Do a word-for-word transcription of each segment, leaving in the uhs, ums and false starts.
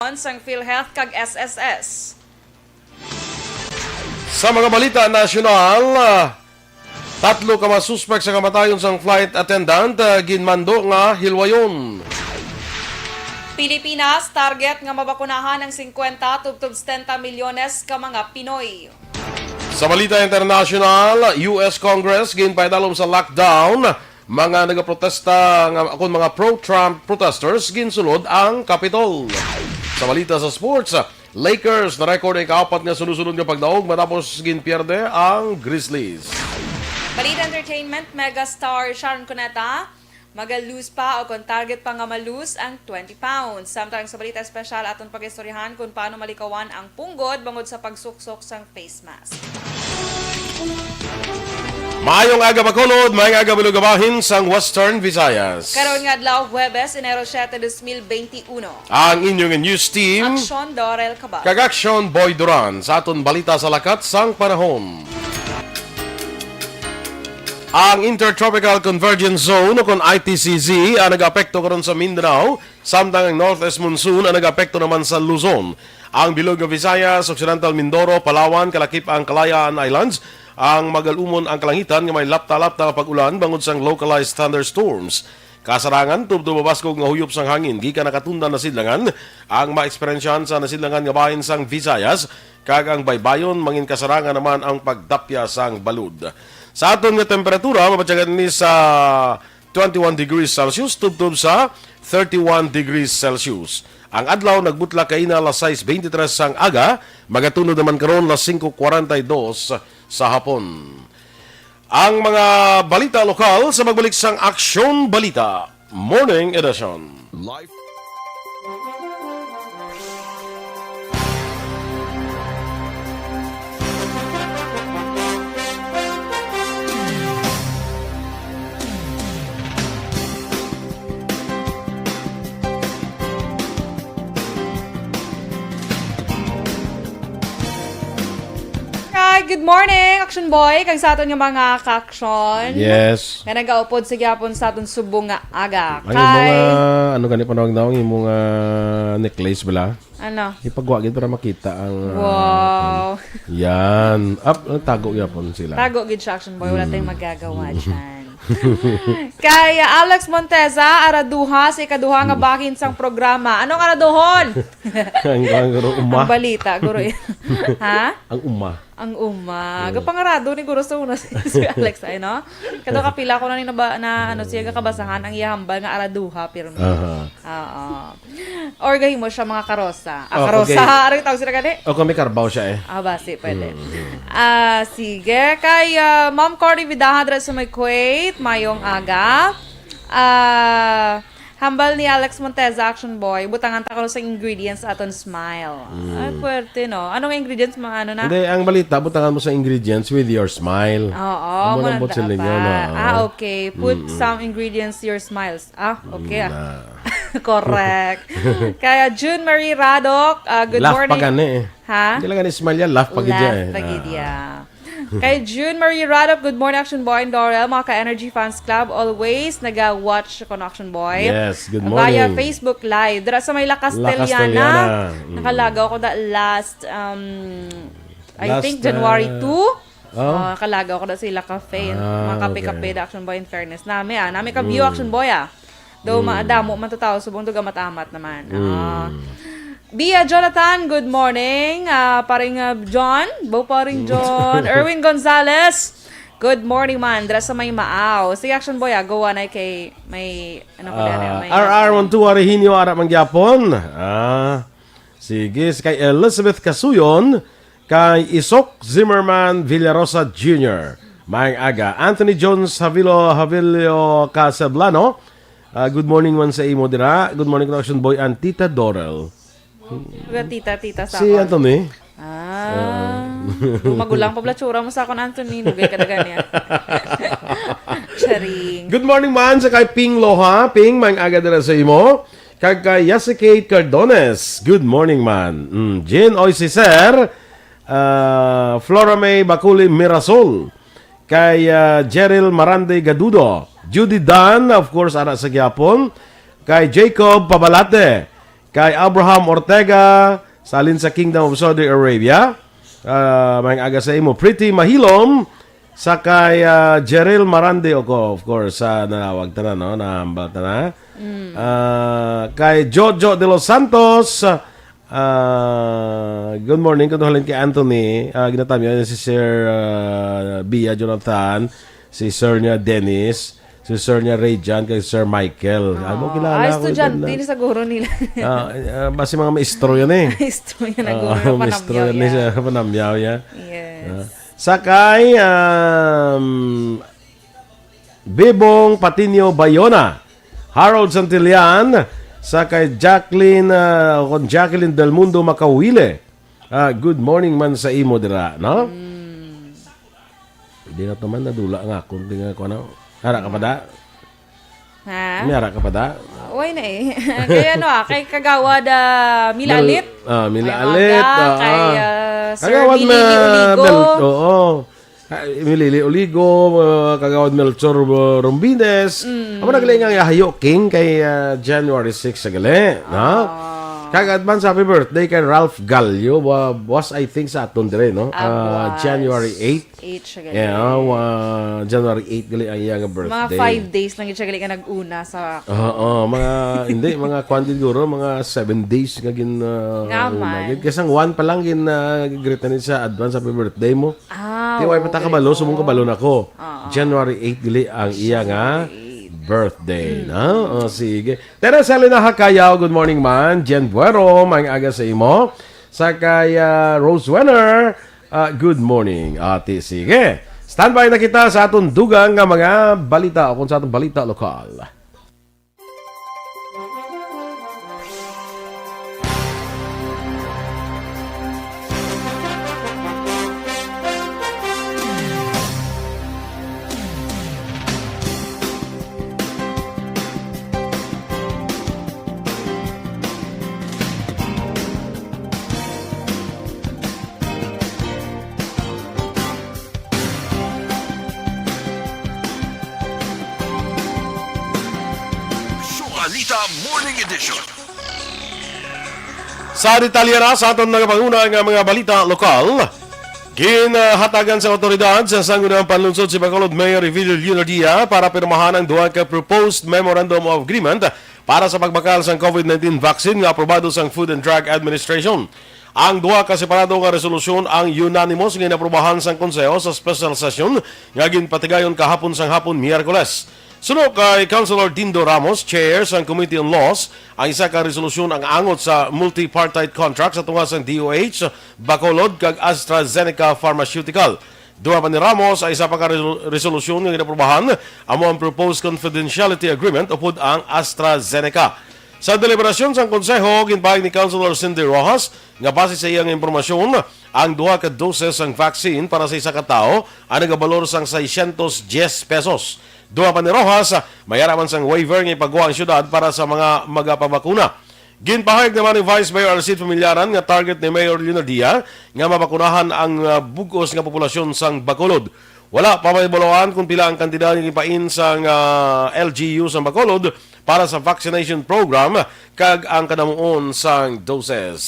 sang PhilHealth kag S S S. Sa mga balita nasyonal, ah, tatlo ka mga suspek sa kamatayon sang flight attendant, ah, ginmando nga hilwayon. Pilipinas, target nga mabakunahan ang singkwenta tubtob setenta milyones ka mga Pinoy. Sa balita internasyonal, U S Congress ginpaidalom sa lockdown, mga nagaprotesta nga akon mga pro-Trump protesters ginsulod ang Capitol. Sa balita sa sports, Lakers na-record ang ikaapat nga sunod-sunod nga pagdaog matapos ginpierde ang Grizzlies. Balita entertainment, megastar Sharon Cuneta maga-lose pa o kon target pa nga ma-lose ang twenty pounds. Samtang sa balita espesyal, aton pag-istoryahan kung paano malikawan ang punggod bangod sa pagsuksok sang face mask. Maayong aga, Bacolod. Maayong aga, Bilog nga Bahin sang Western Visayas. Karon nga adlaw, Huwebes, Enero siete, dos mil benti uno. Ang inyong news team, Aksyon Dorel Cabal. Kag Aksyon Boy Duran sa aton balita sa lakat sang panahon. Ang Intertropical Convergence Zone o kon I T C Z ang nag-apekto karon sa Mindanao, samtang ang Northeast Monsoon ang nag-apekto naman sa Luzon. Ang Bilog nga Visayas, Occidental Mindoro, Palawan, kalakip ang Kalayaan Islands, ang magalumon ang kalangitan nga may lapta-lapta nga pag-ulan bangod sang localized thunderstorms. Kasarangan, tubtob mabaskog nga huyop sang hangin gikan nakatundan na sidlangan ang maeksperyensyahan sa nasidlangan nga bahin sang Visayas, kag ang baybayon mangin kasarangan naman ang pagdapya sang balod. Sa aton nga temperatura, mabatyagan ni sa twenty-one degrees Celsius tubtob sa thirty-one degrees Celsius. Ang adlaw nagbutla kaina alas sais beintitres sang aga, magatunod naman karon alas singko kuwarenta y dos sa hapon. Ang mga balita lokal sa pagbalik sang Aksyon Balita Morning Edition. Live. Hi, good morning, Action Boy, kag sa aton nga mga ka-action. Yes. Nga nagaupod sa gyapon sa aton subong nga aga. Ang Kay imong, ah, ano gani panawag daw, ang imong, ah, necklace bala? Ano? Ipagwa gid para makita ang, ah, Wow. Yan. Up, tago gyapon sila. Tago gid siya, Action Boy. Wala tayong Mm. magagawa dyan. Kay Alex Monteza, araduha sa ikaduha nga bahin sang programa. Anong araduhon? Ang, ang guro uma. Ang balita, guro. Ha? Ang uma. Ang uma. Oo. Gapangarado ni guro sa una si, si Alex, ay, no? Kada kapila ko na ni naba-, na, ano, siya gakabasahan ang iya hambal nga araduha, pero Aha. Oo. Or gahimo siya mga karosa. Ah, Oh, karosa. okay. Ano yung tawag sila gani? O kung may karbaw siya eh. Ah, basi, pwede. Mm. Ah, sige. Kay, ah, Ma'am Cory Vidahan dira sa may Kuwait, mayong aga. Ah, hambal ni Alex Monteza, Action Boy, butangan ta kuno sa ingredients sa aton smile. Mm. Ay, puwerte, no? Anong ingredients, mga ano na? Hindi, ang balita, butangan mo sa ingredients with your smile. Oo, Amo mo nang nang botsil ninyo, dapat. no? Ah, okay. Put Mm-mm. some ingredients to your smiles. Ah, okay, ah. Mm, ah. Correct. Kaya June Marie Radok, ah, good Laugh morning. pa gani eh. Ha? Hindi lang gani smile yan, laugh pa gid Laugh yan eh. pa gid Ah. yan. Kay June Marie Radok, good morning, Action Boy and Dorel. Mga ka-Energy Fans Club, always naga-watch ko na, Action Boy. Yes, good Via morning. Facebook Live. Dira sa may La La Castellana. Castellana. Mm. Nakalagaw ko that last, um, I Last, think, January uh, two. Oh? Ah, kalagaw ko na sila cafe. Ah, Mga kape-kape okay. da, Action Boy, in fairness. Nami, ah. Nami ka view, Mm. Action Boy, ah. Daw Mm. maadamo man to tao, subong daw gamat-amat naman. Ah. Mm. Bia Jonathan, good morning. Ah, paring, ah, John. Bo, paring Mm. John. Erwin Gonzalez, good morning man. Dira sa may Maaw. Sige, Action Boy, ah. Gawa na kay may, ano ko Ah, dyan, eh, may R R one two Arihinio, ara man gyapon. Ah, sige, si kay Elizabeth Casuyon, kay Isok Zimmerman Villarosa Junior. Maayong aga. Anthony Jones Havilo, Havilio Casablano. Ah, good morning man sa imo dira. Good morning, Action Boy and Tita Dorel. Mga tita, tita sa Si akon. Anthony? Ah. Ah. Kung magulang pa bala tsura mo sa akon, Anthony. Lugay ka na gani, ah. Charing. Good morning man sa kay Ping Loha. Ping, maayong aga dira sa imo. Kag kay Yasi Kate Cardones. Good morning man. Mm, Jean Oy Cicer. Ah, Flora May Baculi Mirasol. Kay, ah, Jeril Marande Gadudo. Judy Dan, of course, ara sa gyapon. Kay Jacob Pabalate. Kay Abraham Ortega, salin sa Kingdom of Saudi Arabia. Ah, may aga sa imo. Pretty Mahilom, sa kay, ah, Jeril Marande, of co-, of course, sa nanawag ta na, no? Nahambal ta na. Ah, kay Jojo de los Santos, ah, good morning, kuno halin kay Anthony, ah, ginatamyo niya si Sir, ah, Bia Jonathan, si Sir niya Dennis, si Sir niya Ray John, kay Sir Michael. Amo, kilala Ah, ko estudyante na. Ni siguro nila. Ah, ah, basi mga maestro yan eh. Maestro yan, Ah, naguro, maestro panamyaw yan eh, yan. Sa panamyaw yan. Yes. Ah. Sa kay, um, Bebong Patinio Bayona, Harold Santillan, sa kay Jacqueline, ah, kon Jacqueline Del Mundo Makawile. Ah, good morning man sa imo dira, no? Mm. Di na to man nadula nga akong tinga ko, ano? Ara ka pa da? Ha? May ara ka pa da? Why na eh? Kaya ano ah, kay Kagawad, ah, Mila Mil-, Alit. Ah, Mila Ay, Alit, Maga, ah, kay, ah. Ah, Sir Kagawad Mili Ma-, Uligo. Mel-, oo. Ah, Milili Uligo, ah, Kagawad Melchor, ah, Rombines. Mm. Amo na gali nga hayo, King, kay, ah, January six sa gali, no? Ah. Kag advance happy birthday kay Ralph Gallo, wa-, was, I think, sa aton dire, no? Ah, Ah, was. January eight. Eight siya gali. Yeah, wa-, January eight gali ang iya nga Mga birthday. Five days lang gid siya gali nga nag-una sa Oo, mga, hindi, mga kwan gid siguro, mga seven days nga gin, ah, Nga una man. Gid. Kasi ang one pa lang gin, ah, greet na ni sa advance happy birthday mo. Ah, Di, wa pa ta okay. Kabalo, subong kabalo na ko. Oo. January eight gali ang iya nga January eight. Birthday, Hmm. no? O, sige. Teresa Lina Hacayaw, good morning man. Jen Buero, maayong aga sa imo. Sa kay, ah, Rose Wenner, ah, good morning, ate. Sige. Standby na kita sa aton dugang nga mga balita o kung sa aton balita lokal. Balita Morning Edition. Sa detalye na sa aton nagapanguna nga mga balita lokal, ginhatagan sa awtoridad sa Sangguniang Panlungsod si Bacolod Mayor Evelio Leonardia para pirmahan ang duha ka proposed Memorandum of Agreement para sa pagbakal sang COVID nineteen vaccine nga aprobado sang Food and Drug Administration. Ang duha ka separado nga resolusyon ang unanimous nga inaprobahan sang Konseho sa special session nga ginpatigayon kahapon sang hapon, Miyerkules. Suno kay Councilor Dindo Ramos, chair sang Committee on Laws, ang isa ka resolusyon ang angot sa multi-partite contract sa tunga sang D O H, Bacolod, kag AstraZeneca Pharmaceutical. Duha pa ni Ramos, ang isa pa ka resol-, resolusyon nga ginaprobahan amo ang proposed confidentiality agreement upod ang AstraZeneca. Sa deliberasyon sang Konseho, ginpahayag ni Councilor Cindy Rojas nga base sa iyang impormasyon, ang duha ka doses sang vaccine para sa isa ka tawo ang nagabalor sang seiscientos diyes pesos. Duha pa ni Rojas, may ara man sang waiver nga ipagwa ang syudad para sa mga magapabakuna. Ginpahayag naman ni Vice Mayor Arcid Familiaran nga target ni Mayor Leonardia nga mabakunahan ang, ah, bug-os nga populasyon sang Bacolod. Wala pa mahibaluan kung pila ang kantidad nga gipain sang, ah, L G U sang Bacolod para sa vaccination program kag ang kadamuon sang doses.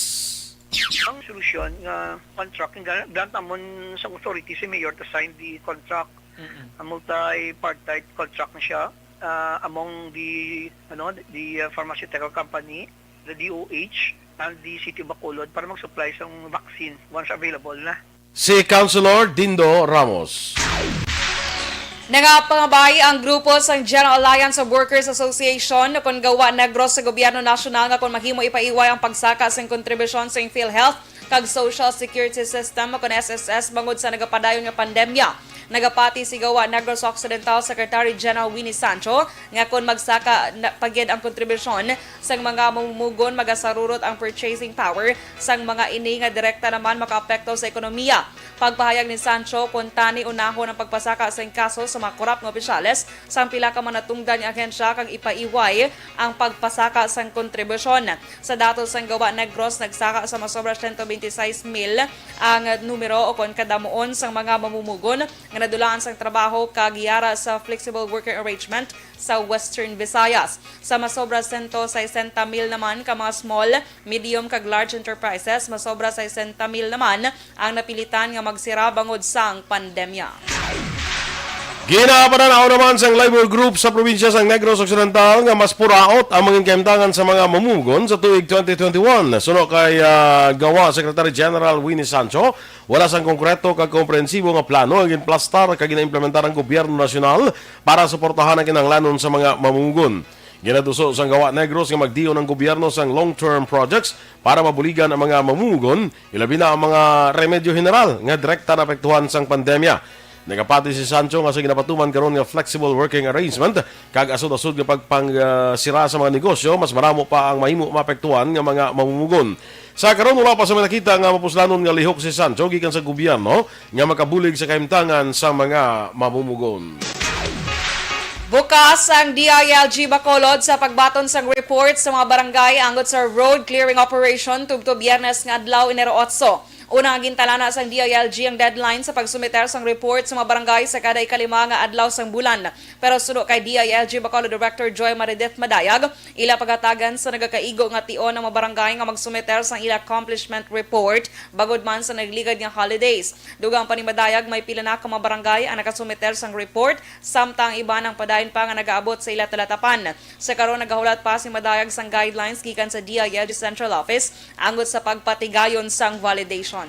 Ang solusyon nga contract, ang grant, grant amon sa authority si Mayor to sign the contract. Mm-mm. A multi-partite contract na siya, ah, among the, ano, the, uh, pharmaceutical company, the D O H, and the City of Bacolod para mag-supply sa vaccine once available na. Si Councilor Dindo Ramos. Nagapangabay ang grupo sang General Alliance of Workers Association kon GAWA Negros sa gobyerno nasyonal nga kon mahimo ipaiway ang pagsaka sang kontribusyon sang PhilHealth kag Social Security System kon S S S bangod sa nagapadayon nga pandemya. Nagapati si GAWA Negros Occidental Secretary General Winnie Sancho nga kon magsaka na, pa gid ang kontribusyon sang mga mamumugon, magasarurot ang purchasing power sang mga ini nga direkta naman makaapekto sa ekonomiya. Pagpahayag ni Sancho, kuntani unahon ang pagpasaka sang kaso sa mga korap nga opisyales sang pila ka mga natungdan nga ahensya kag ipaiway ang pagpasaka sang kontribusyon. Sa datos sang GAWA Negros, nagsaka sa masobra siyento bente sais mil ang numero o kon kadamuon sang mga mamumugon nga nadulaan sang trabaho kag yara sa flexible working arrangement sa Western Visayas. Sa masobra sento sesenta mil naman ka mga small, medium kag large enterprises, masobra sesenta mil naman ang napilitan nga magsira bangod sang pandemya. Ginapanan-aw naman sang labor group sa probinsya sang Negros Occidental nga mas puraot ang mga kahimtangan sa mga mamumugon sa tuig twenty twenty-one. Suno kay, ah, GAWA Secretary General Winnie Sancho, wala sang konkreto kag komprehensibo nga plano ang ginplastar kag ginaimplementar ang gobyerno nasyonal para suportahan ang kinahanglanon sa mga mamumugon. Ginaduso sang GAWA Negros nga magdiyon ang gobyerno sang long-term projects para mabuligan ang mga mamumugon, ilabi na ang mga remedyo general nga direkta naapektuhan sang pandemya. Nagapati si Sancho nga sa ginapatuman karon nga flexible working arrangement kag asod-asod nga pagpang-, ah, sira sa mga negosyo, mas maramo pa ang mahimo maapektuhan nga mga mamumugon. Sa karon, wala pa sa may nakita nga mapuslanon nga lihok si Sancho gikan sa gobyerno nga makabulig sa kahimtangan sa mga mamumugon. Bukas ang D I L G Bacolod sa pagbaton sang report sa mga barangay angot sa road clearing operation tubtob Biyernes nga adlaw, Enero otso. Una nga gintalana sang D I L G ang deadline sa pagsumiter sang report sa mga barangay sa kada ikalima nga adlaw sang bulan. Pero suno kay D I L G Bacolod Director Joy Marideth Madayag, ila pagatagan sa nagakaigo nga tion ang mga barangay nga magsumiter sang ila accomplishment report bangod man sa nagligad nga holidays. Dugang pa ni Madayag, may pila na ka mga barangay ang nakasumiter sang report, samtang ang iban ang padayon pa nga nagaabot sa ila talatapan. Sa karon, nagahulat pa si Madayag sang guidelines gikan sa D I L G Central Office angot sa pagpatigayon sang validation.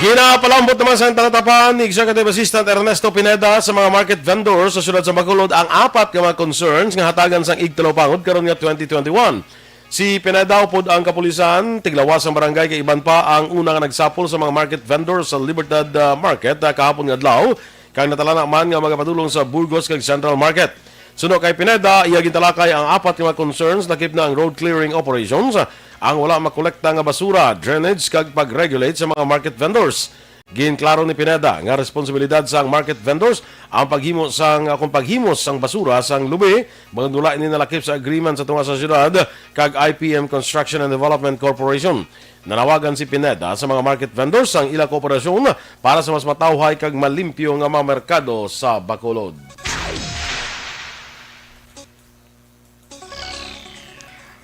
Ginapalambot naman sang talatapan ni Executive Assistant Ernesto Pineda sa mga market vendors sa siyudad sa Bacolod ang apat ka mga concerns nga hatagan sang igtalupangod karon nga twenty twenty-one. Si Pineda upod ang kapulisan, tiglawas sang barangay kay iban pa ang una nga nagsapol sa mga market vendors sa Libertad, ah, Market, ah, kahapon nga adlaw, kag natalana man nga magapadulong sa Burgos kag Central Market. Suno kay Pineda, iya gintalakay ang apat nga mga concerns, lakip na ang road clearing operations, ang wala makolekta nga basura, drainage, kag pag-regulate sa mga market vendors. Ginklaro ni Pineda nga responsibilidad sang market vendors ang paghimo sang, kung paghimo sang basura sang lubi, bangod wala ini nalakip sa agreement sa tunga sa siyudad kag I P M Construction and Development Corporation. Nanawagan si Pineda sa mga market vendors sang ila kooperasyon para sa mas matawhay kag malimpyo nga mga merkado sa Bacolod.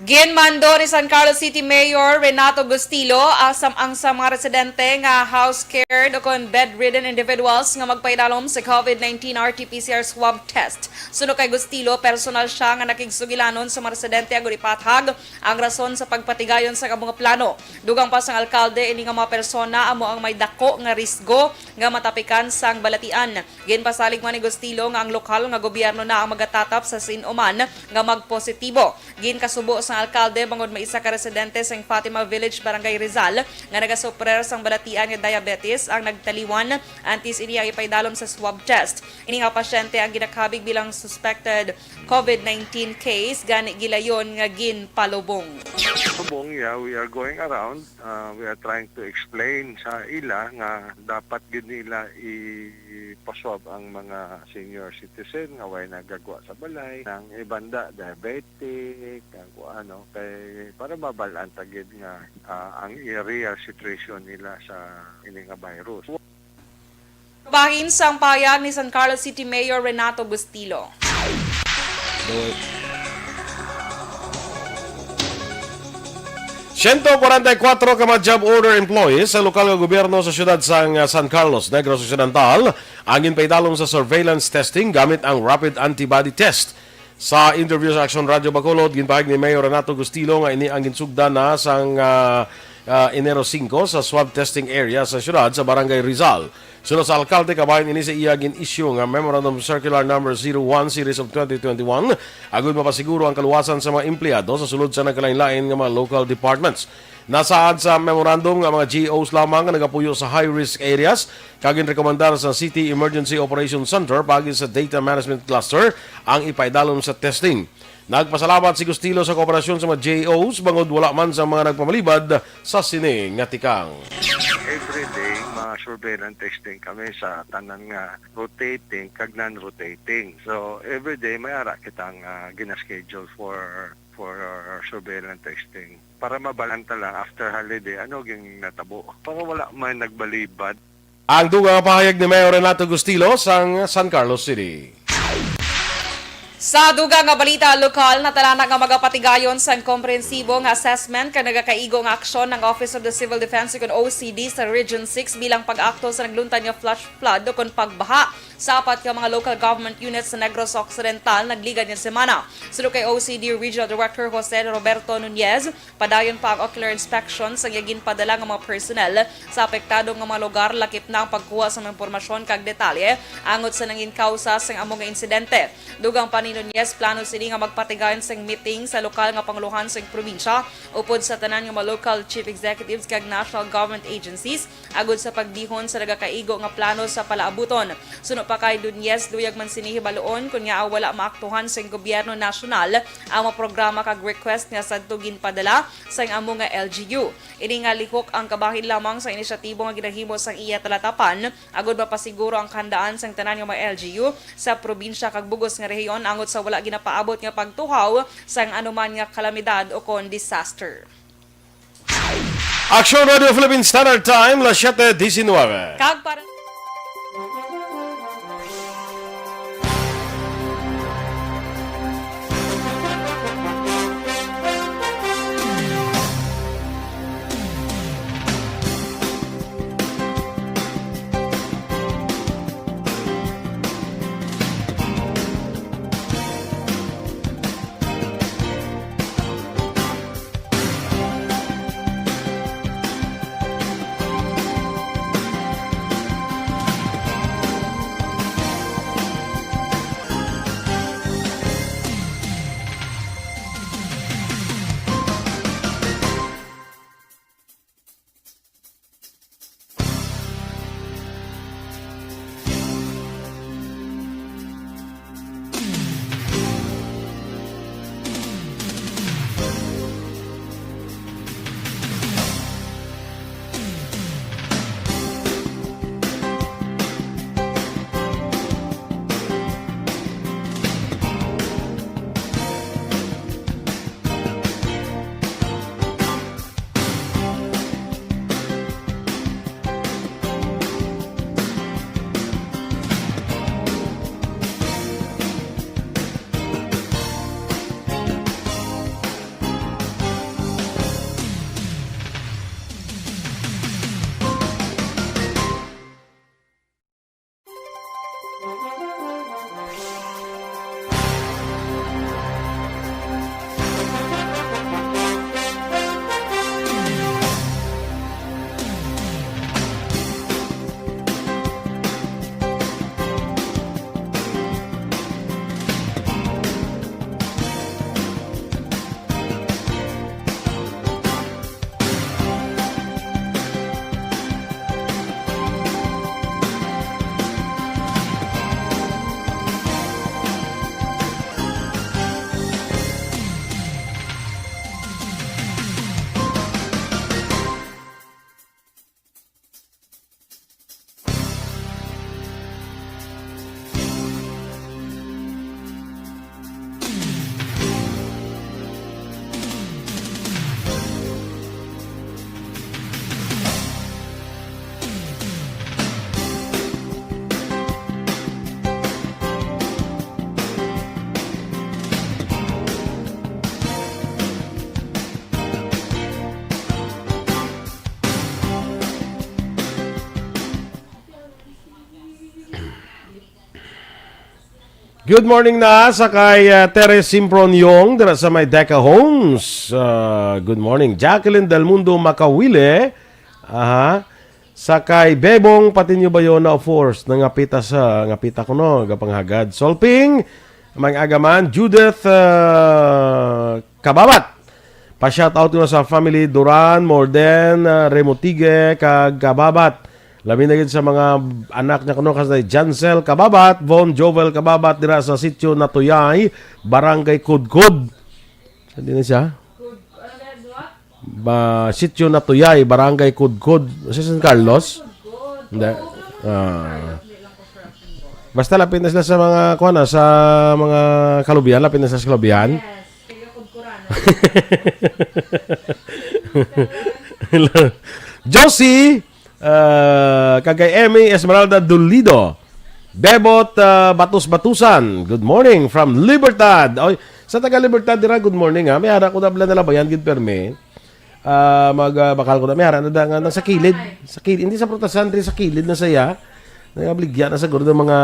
Ginmando ni San Carlos City Mayor Renato Gustilo ang sa, ang sa mga residente nga house cared o kon bedridden individuals nga magpaidalom sa COVID nineteen R T P C R swab test. Suno kay Gustilo, personal siya nga nakigsugilanon sa mga residente agud ipathag ang rason sa pagpatigayon sa amo nga plano. Dugang pa sang alkalde, ini nga mga persona amo ang may dako nga risgo nga matapikan sang balatian. Ginpasalig man ni Gustilo nga ang lokal nga gobyerno na ang magatatap sa sin-o man nga magpositibo. Ginkasubo sang alkalde bangod may isa ka residente sang Fatima Village, Barangay Rizal, nga nagasuprer sang balatian nga diabetes ang nagtaliwan antes ini ang ipaidalom sa swab test. Ini nga pasyente ang ginakabig bilang suspected COVID nineteen case, gani gilayon nga ginpalubong. Subong, yeah, we are going around. Uh, we are trying to explain sa ila nga dapat gid nila ipaswab ang mga senior citizen nga way nagagwa sa balay, ang ibanda diabetic, ang kung ano, kay para mabal-an ta gid nga, ah, ang i-, real situation nila sa ini nga virus. Bahin sang payag ni San Carlos City Mayor Renato Gustilo. Siyento kwarenta y kuwatro ka mga job order employees sa lokal nga gobyerno sa siyudad sang, ah, San Carlos, Negros Occidental, ang ginpaidalom sa surveillance testing gamit ang rapid antibody test. Sa interview sa Action Radio Bacolod, ginpahayag ni Mayor Renato Gustilo nga ini ang ginsugdan na sang, ah, ah, Enero singko sa swab testing area sa siyudad sa Barangay Rizal. Suno sa alkalde, kabahin ini sa iya gin-issue nga Memorandum Circular Number Zero One Series of twenty twenty-one, agud mapasiguro ang kaluwasan sa mga empleyado sa sulod sa nagkalain-lain nga mga local departments. Nasaad sa memorandum nga mga G Os lamang nga nagapuyo sa high-risk areas kag ginrekomendar sa City Emergency Operations Center paagi sa Data Management Cluster ang ipaidalom sa testing. Nagpasalamat si Gustilo sa kooperasyon sa mga G Os bangod wala man sa mga nagpamalibad sa sini nga tikang. Every day, mga surveillance testing kami sa tanan nga rotating kag non-rotating. So, every day, may ara kita nga gina-schedule for, for surveillance testing. Para mabal-an ta lang after holiday, ano ging natabo. Para wala man nagbalibad. Ang dugang nga pahayag ni Mayor Renato Gustilo sang San Carlos City. Sa dugang nga balita lokal, natalana nga magapatigayon sang komprehensibo nga assessment kag nagakaigo nga aksyon ang Office of the Civil Defense ukon O C D sa Region six bilang pag-akto sa nagluntad nga flash flood ukon pagbaha sa apat ka mga local government units sa Negros Occidental nagligad nga semana. Suno kay O C D Regional Director Jose Roberto Nunez, padayon pa ang ocular inspection sang iya ginpadala nga mga personnel sa apektado nga mga lugar, lakip na ang pagkuha sa mga impormasyon kag detalye angot sa nangin kausa sang amo nga insidente. Dugang pa ni Nunez, plano sini nga magpatigayon sang meeting sa lokal nga pangulohan sang probinsya upod sa tanan nga mga local chief executives kag national government agencies agod sa pagdihon sa nagakaigo nga plano sa palaabuton. Suno pa kay Nunez, luyag man sini hibaluon kon ngaa wala maaktuhan sang gobyerno nasyonal ang mga programa kag request nga sadto ginpadala sang amo nga L G U. Ini nga lihok ang kabahin lamang sa inisyatibo nga ginahimo sang iya talatapan agud mapasiguro ang kahandaan sang tanan nga mga L G U sa probinsya kag bug-os nga rehiyon angot sa wala ginapaabot nga pagtuhaw sang anuman nga kalamidad ukon disaster. Aksyon Radio Philippine Standard Time, las siete diecinueve. Kag para Good morning na sa kay, ah, Teres Simproniong dira sa may Deca Homes. Ah, good morning. Jacqueline Del Mundo Makawile. Aha. Sa kay Bebong Patinyo Bayona, of course, nangapita sa, ngapita ko, no, gapanghagad. Solping, Mang Agaman, Judith, ah, Kababat. Pa-shout out ko sa family Duran, Morden, ah, Remotige, kag Kababat. Labi na gid sa mga anak niya kuno, kasi Jancel Kababat, Von Jovel Kababat, dira sa Sitio Natuyay, Barangay Kudkod. Sa din siya? Ba, Sitio Natuyay, Barangay Kudkod. Sa San Carlos? Hindi. Ah. Basta lapit na sila sa mga, kuwan na, sa mga kalubihan, lapit na sila sa kalubihan. Hello. Josie, Ah, kag kay Emmy Esmeralda Dolido. Bebot, ah, Batus-Batusan. Good morning from Libertad. Oy, sa taga Libertad dira, good morning, ha. May ara ko na bala nalabayan gid permi. Ah, mag, ah, bakal ko na. May ara na da nga nasa kilid. Sa kilid, hindi sa prutasan, diri sa kilid na saya. Nagabligya na siguro ng mga,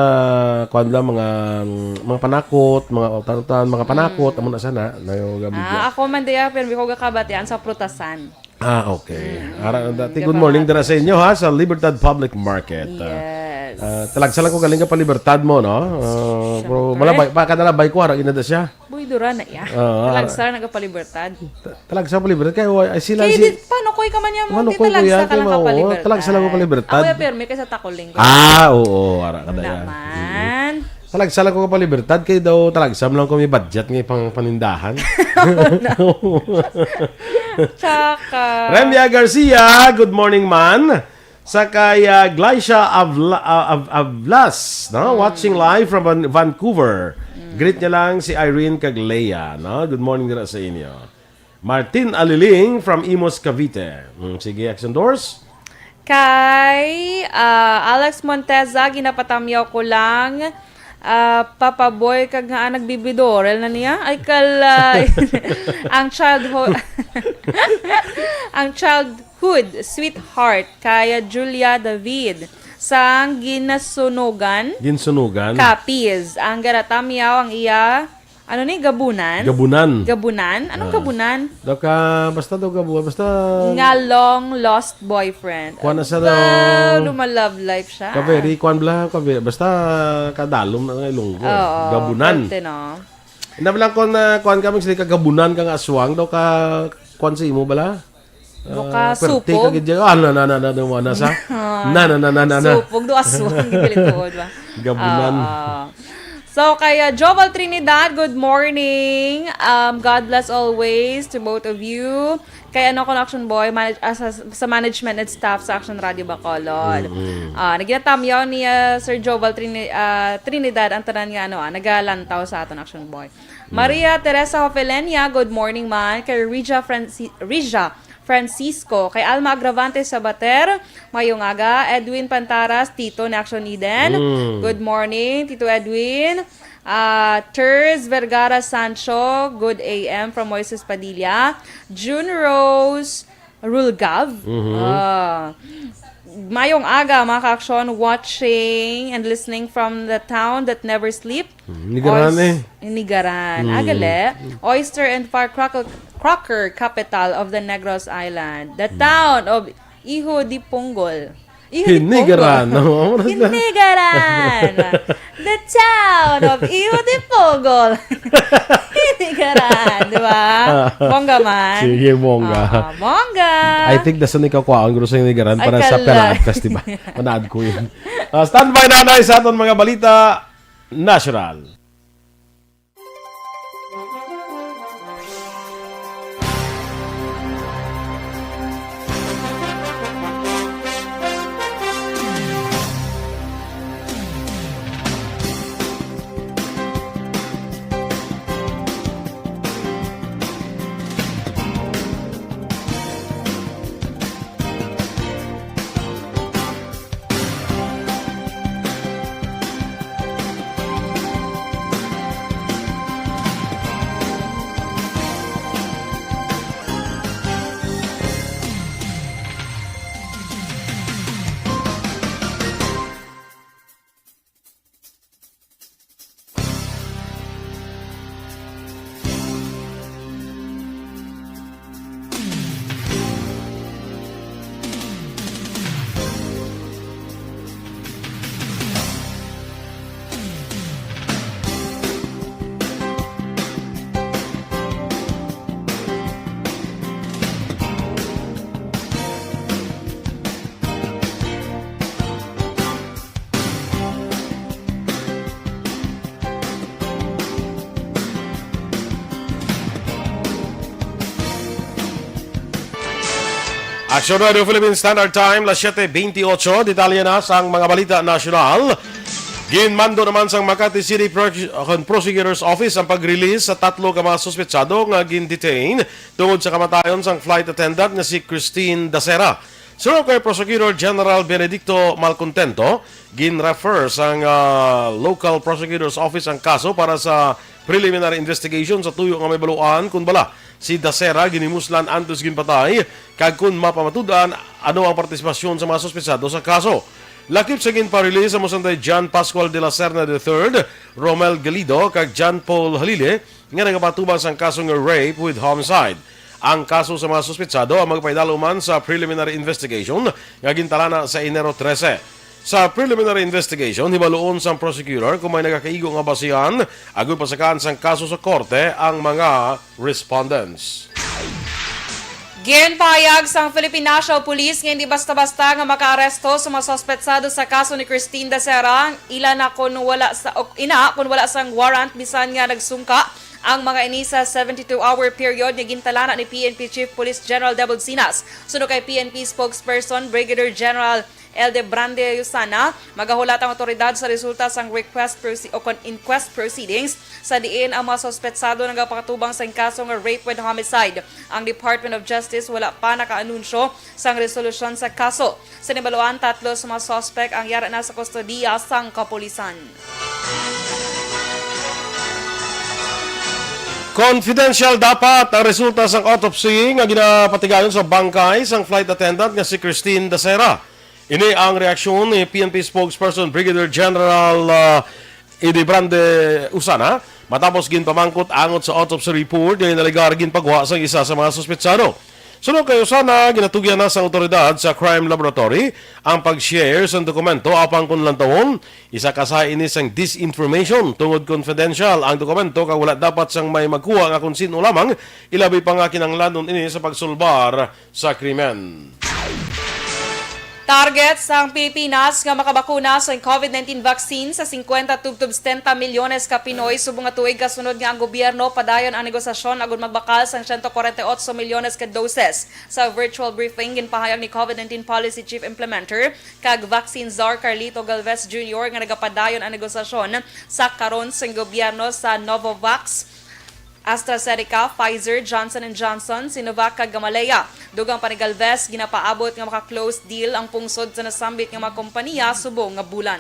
kuwan lang, mga, mm, mga panakot, mga utan-utan, mga panakot, amo na sana. Nagabligya. Ah, ako man diya, pero ko gakabatian sa prutasan. Ah, okay. Mm, Ara na dati. Good morning dira sa inyo, ha, sa Libertad Public Market. Ah, Yes. ah, talagsa lang ko galing ka pa Libertad mo, no? Ah, pero Siyempre. malabay, pa kadalabay ko, ara ginada siya. Boy, dura na iya. Oo, Talagsa ah. na nagapalibertad. Ta- Talagsa pa Libertad. Kaya, wa- ay, sila Kaya si di, paano ko ikaman niya mo? Ano Di ko talagsa kuya? ka Kaya lang mao, kapalibertad. talagsa lang ko palibertad. Ako ya, permi kay sa Takuling ko. Ah, oo, ara ka na yan. Naman. Talagsa lang ko kapalibertad. Kay daw talagsa mo lang ko may budget nga pang panindahan. Tsaka. Remia Garcia, good morning, man. Sa kay, ah, Glycia Avla-, ah, Av-, Avlas, no? Watching live from Van- Vancouver. Greet niya lang si Irene kag Leia, no? Good morning dira sa inyo. Martin Aliling from Imus, Cavite. Mm, sige, Action Doors. Kay, ah, Alex Monteza, ginapatamyaw ko lang, ah, Papa Boy, kag nga, ah, nagbibidorel na niya. Ay, kal-, ah, ang childhood, ang childhood sweetheart, kaya Julia David, sang Ginasunugan, Ginsunugan. Capiz. Ang garatamyaw, ang iya, ano ni, gabunan? Gabunan. Gabunan? Anong Ah. gabunan? Daw ka, basta daw gabunan, basta Nga long lost boyfriend. Kuwan na siya Wow, daw. luma-love life siya. Ka very, kuwan bla, ka very, basta kadalom na nga ilunggo. Oo, Gabunan. pwerte, no? Ina lang kung, ah, kuwan kami, sila kagabunan kang aswang, daw ka, kuwan sa imo bala? Buka Ah, perte supog. ka gid dyan. Ah, na, na, na, na, na, na, sa? Ah, Na, na, na, na, na, na. supog, do aswang, gid tuod ba? Gabunan. Oo. So, kay, uh, Joval Trinidad, good morning. Um, God bless always to both of you. Kay ano ko na, Action Boy, manage, ah, sa, sa management and staff sa Action Radio Bacolod. Mm-hmm. Ah, naginatamyaw ni, ah, Sir Joval Trini-, ah, Trinidad ang tanan nga, ano, ah, nagalantaw sa aton, Action Boy. Mm. Maria Teresa Hofelenia, good morning man. Kay Rija Franci-, Rija Francisco, kay Alma Agravante Sabater, mayong aga. Edwin Pantaras, Tito ni Action Eden. Mm. Good morning, Tito Edwin. Ah, Ters Vergara Sancho, good A M from Moises Padilla. June Rose Rulgav. Mhm. Ah, mayong aga, mga ka-aksyon, watching and listening from the town that never sleep. Hmm, Nigaran Oys-, eh. Nigaran. Hmm. Agale, oyster and firecracker, cracker capital of the Negros Island. The Hmm. town of Hijo de Pungol. Hijo de Pungol. Hinigaran. No? Hinigaran. The town of Hijo de Pungol. Hinigaran, di ba? Bongga man. Sige, bongga. Ah, bongga. I think dason ikaw kuhaon, guro, sa Hinigaran Ay, para sa kala. Pelaad Festival. Manaad ko yun. Ah, standby na tayo sa aton mga balita nasyonal. Action Radio Philippine Standard Time, las siete veintiocho. Detalye na sang mga balita nasyonal. Ginmando naman sang Makati City Pro-, Prosecutor's Office ang pag-release sa tatlo ka mga suspetsado nga gin-detain tungod sa kamatayon sang flight attendant nga si Christine Dacera. Suno kay Prosecutor General Benedicto Malcontento, gin-refer sang, ah, Local Prosecutor's Office ang kaso para sa preliminary investigation sa tuyo nga may baluan kon bala si Dacera ginimuslan antes ginpatay, kag kon mapamatud-an ano ang partisipasyon sa mga suspetsado sa kaso. Lakip sa ginpa-release sa Musantay John Pascual de la Serna the third, Romel Galido, kag John Paul Halili, nga nagapatubang sang kaso nga rape with homicide. Ang kaso sa mga suspetsado ang magpaidalo man sa preliminary investigation nga gintalana sa Enero trese. Sa preliminary investigation, hibaluon sang prosecutor kung may nagakaigo nga basihan agud pasakaan sang kaso sa korte ang mga respondents. Ginpahayag sang Philippine National Police nga hindi basta-basta nga makaaresto sa mga suspetsado sa kaso ni Christine Dacera, ila na kon wala sa, o ina kon wala sang warrant, bisan nga nagsungka ang mga ini sa seventy-two hour period nga gintalana ni P N P Chief Police General Debold Sinas. Suno kay P N P spokesperson Brigadier General Ildebrande Usana, magahulat ang awtoridad sa resulta sang request proce-, o kon inquest proceedings, sa diin ang mga suspetsado nagapakatubang sang kaso nga rape with homicide. Ang Department of Justice wala pa nakaanunsyo sang resolusyon sa kaso. Sa nibaluan, tatlo sa mga suspek ang yara na sa kustodiya sang kapulisan. Confidential dapat ang resulta sang autopsy nga ginapatigayon sa bangkay sang flight attendant nga si Christine Dacera. Ini ang reaksyon ni P N P spokesperson Brigadier General, ah, Ildebrande Usana matapos ginpamangkot angot sa autopsy report nga inaligar ginpagwa sang isa sa mga suspetsado. Suno kay Usana, ginatugyan na sang awtoridad sa crime laboratory ang pag-share sang dokumento, apang kon lantawon, isa ka sa ini sang disinformation tungod confidential ang dokumento kag wala dapat sang may magkuha nga kon sin-o lamang, ilabi pa nga kinahanglanon ini sa pagsulbar sa krimen. Target sang Pilipinas nga makabakuna sa COVID nineteen vaccine sa singkwenta tubtob setenta milyones ka Pinoy subong nga tuig, kasunod nga ang gobyerno padayon ang negosasyon agud magbakal sang siyento kwarenta y otso milyones ka doses. Sa virtual briefing, ginpahayag ni COVID nineteen Policy Chief Implementer kag Vaccine Czar Carlito Galvez Junior nga nagapadayon ang negosasyon sa karon sang gobyerno sa Novavax, AstraZeneca, Pfizer, Johnson and Johnson, Sinovac, kag Gamaleya. Dugang pa ni Galvez, ginapaabot nga maka-close deal ang pungsod sa nasambit nga mga kompanya subong nga bulan.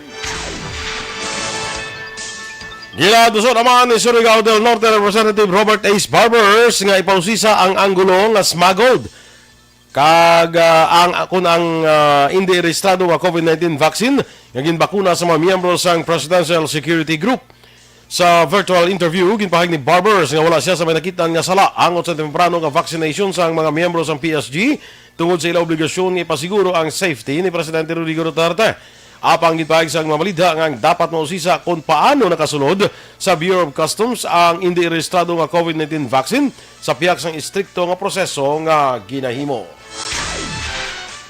Ginaduso naman ni Surigao del Norte Representative Robert Ace Barbers nga ipausisa ang anggulo nga smuggled kag, ah, ang, kun ang, ah, indi rehistrado nga COVID nineteen vaccine nga ginbakuna sa mga miyembro sang Presidential Security Group. Sa virtual interview, ginpahayag ni Barbers nga wala siya sa may nakit-an nga sala angot sa temprano nga vaccination sang mga miyembro sang P S G tungod sa ila obligasyon nga ipasiguro ang safety ni Presidente Rodrigo Duterte. Apang ginpahayag sang mga balita nga ang dapat mausisa kon paano nakasulod sa Bureau of Customs ang indi rehistrado nga COVID nineteen vaccine sa pihak sang istrikto nga proseso nga ginahimo.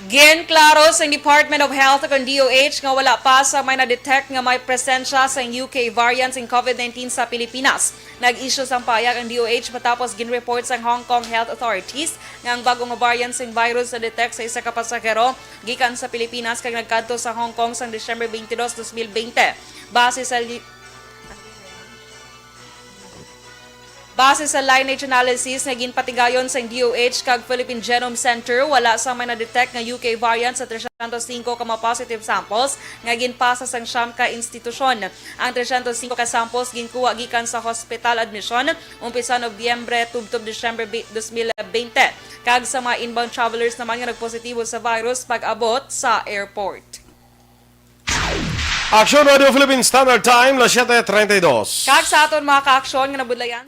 Ginklaro sang Department of Health kag D O H nga wala pa sa may na-detect nga may presensya sang U K variant sing COVID nineteen sa Pilipinas. Nag-issue sang pahayag ang D O H matapos gin-report sang Hong Kong health authorities nga ang bag-o nga variant sing virus na-detect sa isa ka pasahero gikan sa Pilipinas kag nagkadto sa Hong Kong sang Disyembre twenty-two, twenty twenty. Base sa li-, Base sa lineage analysis nga ginpatigayon sang D O H kag Philippine Genome Center, wala sang may na-detect nga U K variant sa trescientos cinco ka mga positive samples nga ginpasa sang siyam ka institusyon. Ang trescientos cinco ka samples ginkuha gikan sa hospital admission umpisa Nobyembre tubtob Disyembre bi-, dos mil bente, kag sa mga inbound travelers naman nga nagpositibo sa virus pag-abot sa airport. Aksyon Radio Philippine Standard Time, las siete treinta y dos. Kag sa aton mga kaaksyon nga nabudlayan.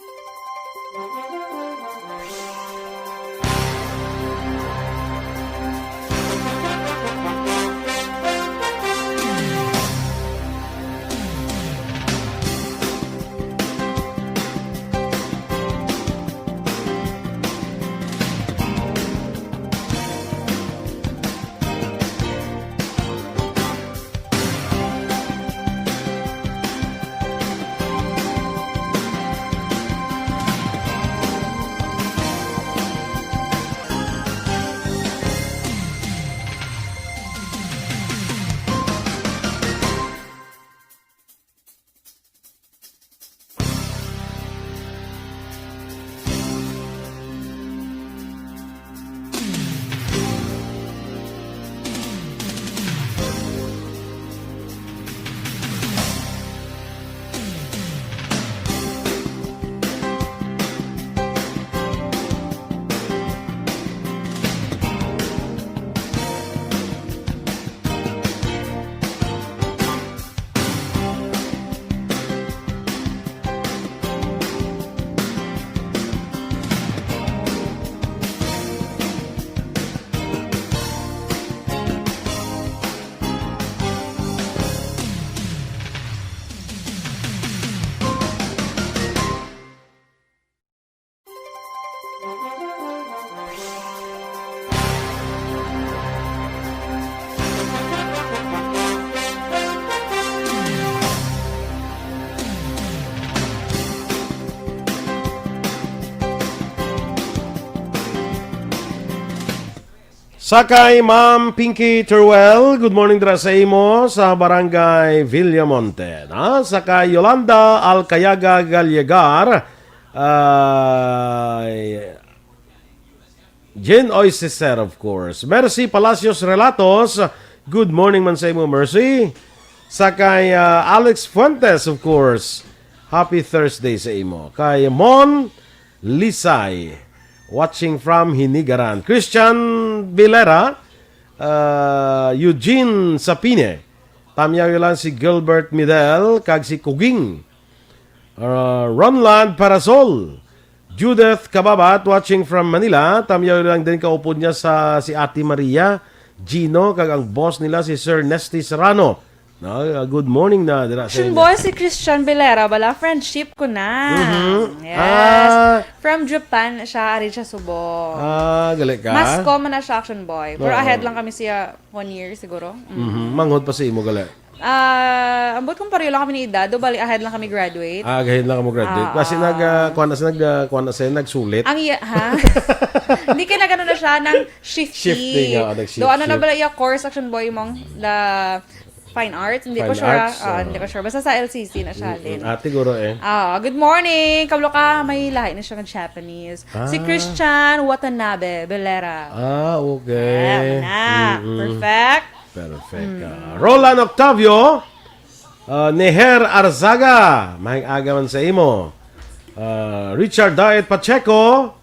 Sa kay Ma'am Pinky Teruel, good morning dira sa imo sa Barangay Villamonte. Na? Sa kay Yolanda Alcayaga Gallegar, ay, Jane Oy Cesar, of course. Mercy Palacios Relatos, good morning man sa imo, Mercy. Sa kay ah, Alex Fuentes, of course, happy Thursday sa imo. Kay Mon Lisay, watching from Hinigaran. Christian Vilera, ah, Eugene Sapine. Tamyaw lang si Gilbert Midel kag si Kuging. Ah, Ronland Parasol. Judith Kababat, watching from Manila. Tamyaw lang din kaupod niya sa si Ate Maria Gino kag ang boss nila si Sir Nesty Serrano. No, ah, good morning na dira sa Action inyo. Boy si Christian Vilera, bala, friendship ko na. Mhm. Yes. Ah. From Japan siya, ari siya Subo. Ah, gali ka? Mas common na siya, Action Boy. Pero Oo. Ahead lang kami siya one year siguro. Mm. Mhm. Manghod pa sa imo, gali. Ah, ambot kung pareho lang kami ni edad, do bali ahead lang kami graduate. Ah, ahead lang kamo graduate. Ah, Kasi ah. nag, ah, kuwan na siya, nag, ah, kuwan na siya, nagsulit. Ang iya, ha? Hindi kay nagano na siya, nang shifting. Shifting, oo, nag-shift, Do ano na shift. bala iya course, Action Boy, mong the fine arts? Hindi ko Fine sure. arts, Ah, oo. hindi ko sure. Basta sa L C C na siya, Mm, Lynn. mm. Ah, siguro eh. Ah, good morning. Kablo ka, may lahi na siya ng Japanese. Si Ah. Christian Watanabe Belera. Ah, okay. Ah, na. Mm-mm. Perfect. Perfect. Mm. Ah, Roland Octavio, ah, Neher Arzaga, maayong aga man sa imo. Ah, Richard Diet Pacheco,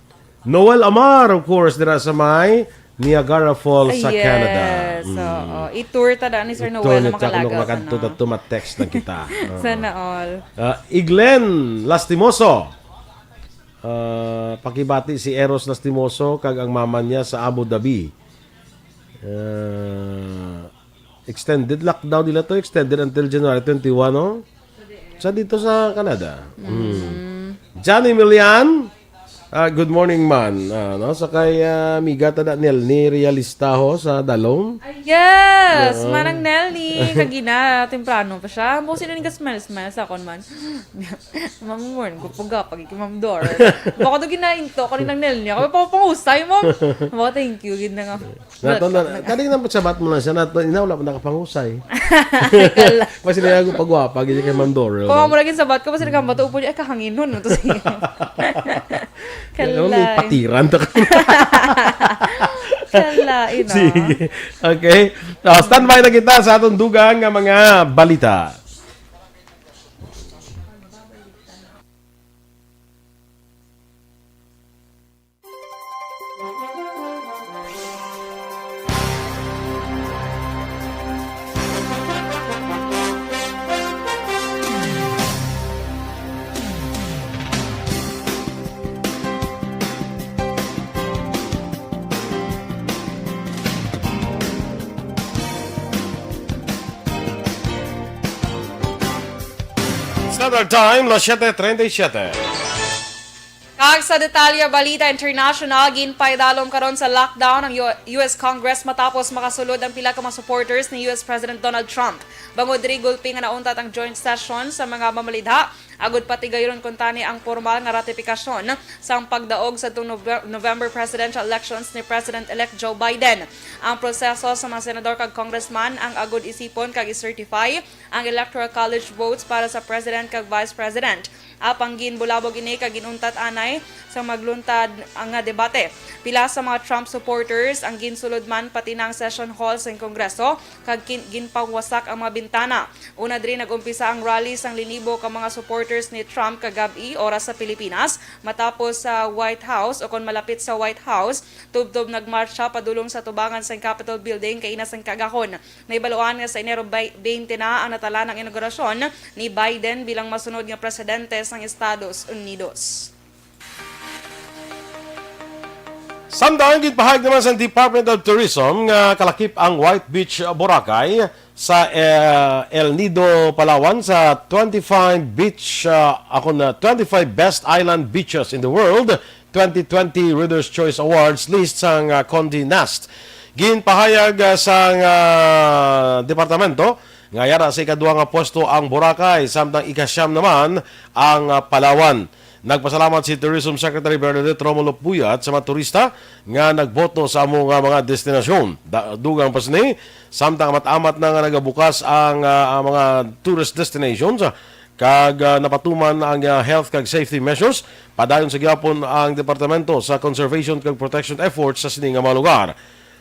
Noel Amar, of course, dira sa may Niagara Falls sa Ay, Canada. yes. Mm. Oo. I-tour ta daan ni Sir Ito Noel na ni ta, makalaga kung sa makadto na. ta to, ma-text lang kita. Oo. Sana all. Ah, Iglen Lastimoso. Ah, pakibati si Eros Lastimoso kag ang mama niya sa Abu Dhabi. Ah, extended lockdown nila to, extended until January twenty-one, no? Sa dito sa Canada. Mm. Mm. Johnny Milian, ah, good morning man. Ah, no? Sa kay ah, amiga ta da Nelny Realistaho sa Dalom. Yes, Oo. Manang Nelny, kagina, temprano pa siya. Mo sino ni smell smell sa akon man. Ma'am Warren, gupuga pag iki Ma'am Dor. Baka to ginainto ko ni nang Nelny. Kami pa pangusay, ma'am. Baka thank you gid na nga. Nato na, kadi na sabat mo lang siya, nato, ina, wala pa nakapangusay. Kala. Mas niya ako pagwapa, gid kay Ma'am Dorel, Kung no? Amo lagi sabat ko, mas nagkambato po niya, ay, kahanginon, no? To siya. Kala, may Kalay. patiran to. Kala, you know. Sige. Okay. So, standby na kita sa atong dugang nga mga balita. Standard Time, las siete treinta y siete. Kag sa detalye, balita international, ginpaidalom karon sa lockdown ang U-, U S Congress matapos makasulod ang pila ka mga supporters ni U S President Donald Trump. Bangod diri, gulpi nga nauntat ang joint session sa mga mamalidha, agud patigayunon kuntani ang pormal nga ratipikasyon sang pagdaog sa Nove-, November presidential elections ni President-elect Joe Biden. Ang proseso sa mga senador kag congressman ang agud isipon kag i-certify ang Electoral College votes para sa President kag Vice President. Apang ginbulabog ini kag ginuntat anay sa magluntad nga debate. Pila sa mga Trump supporters ang ginsulod man pati na ang session hall sa Kongreso kag kin-, ginpangwasak ang mga bintana. Una diri nag-umpisa ang rally sang linibo ka mga supporters ni Trump kagab-i oras sa Pilipinas, matapos sa White House o kon malapit sa White House, tubtob nagmartsa padulong sa tubangan sang Capitol Building kaina sang kagahon. Nahibaluan nga sa Enero bay-, twenty na ang natalan ang inaugurasyon ni Biden bilang masunod nga presidente sang Estados Unidos. Samtang ginpahayag naman sa Department of Tourism nga kalakip ang White Beach, Boracay sa, eh, El Nido, Palawan sa twenty-five beach, ah, ako na, twenty-five best island beaches in the world twenty twenty Reader's Choice Awards list sang, ah, Condé Nast. Ginpahayag, ah, sang, ah, departamento nga yara sa ikadua nga pwesto ang Boracay, samtang ikasyam naman ang, ah, Palawan. Nagpasalamat si Tourism Secretary Bernadette Romulo Puyat sa mga turista nga nagboto sa amo nga mga destinasyon. Da-, dugang pa sini, samtang amat-amat na nga nagabukas ang, ah, ang mga tourist destinations, ah, kag, ah, napatuman ang, ah, health kag safety measures, padayon sa gihapon ang departamento sa conservation kag protection efforts sa sini nga mga lugar.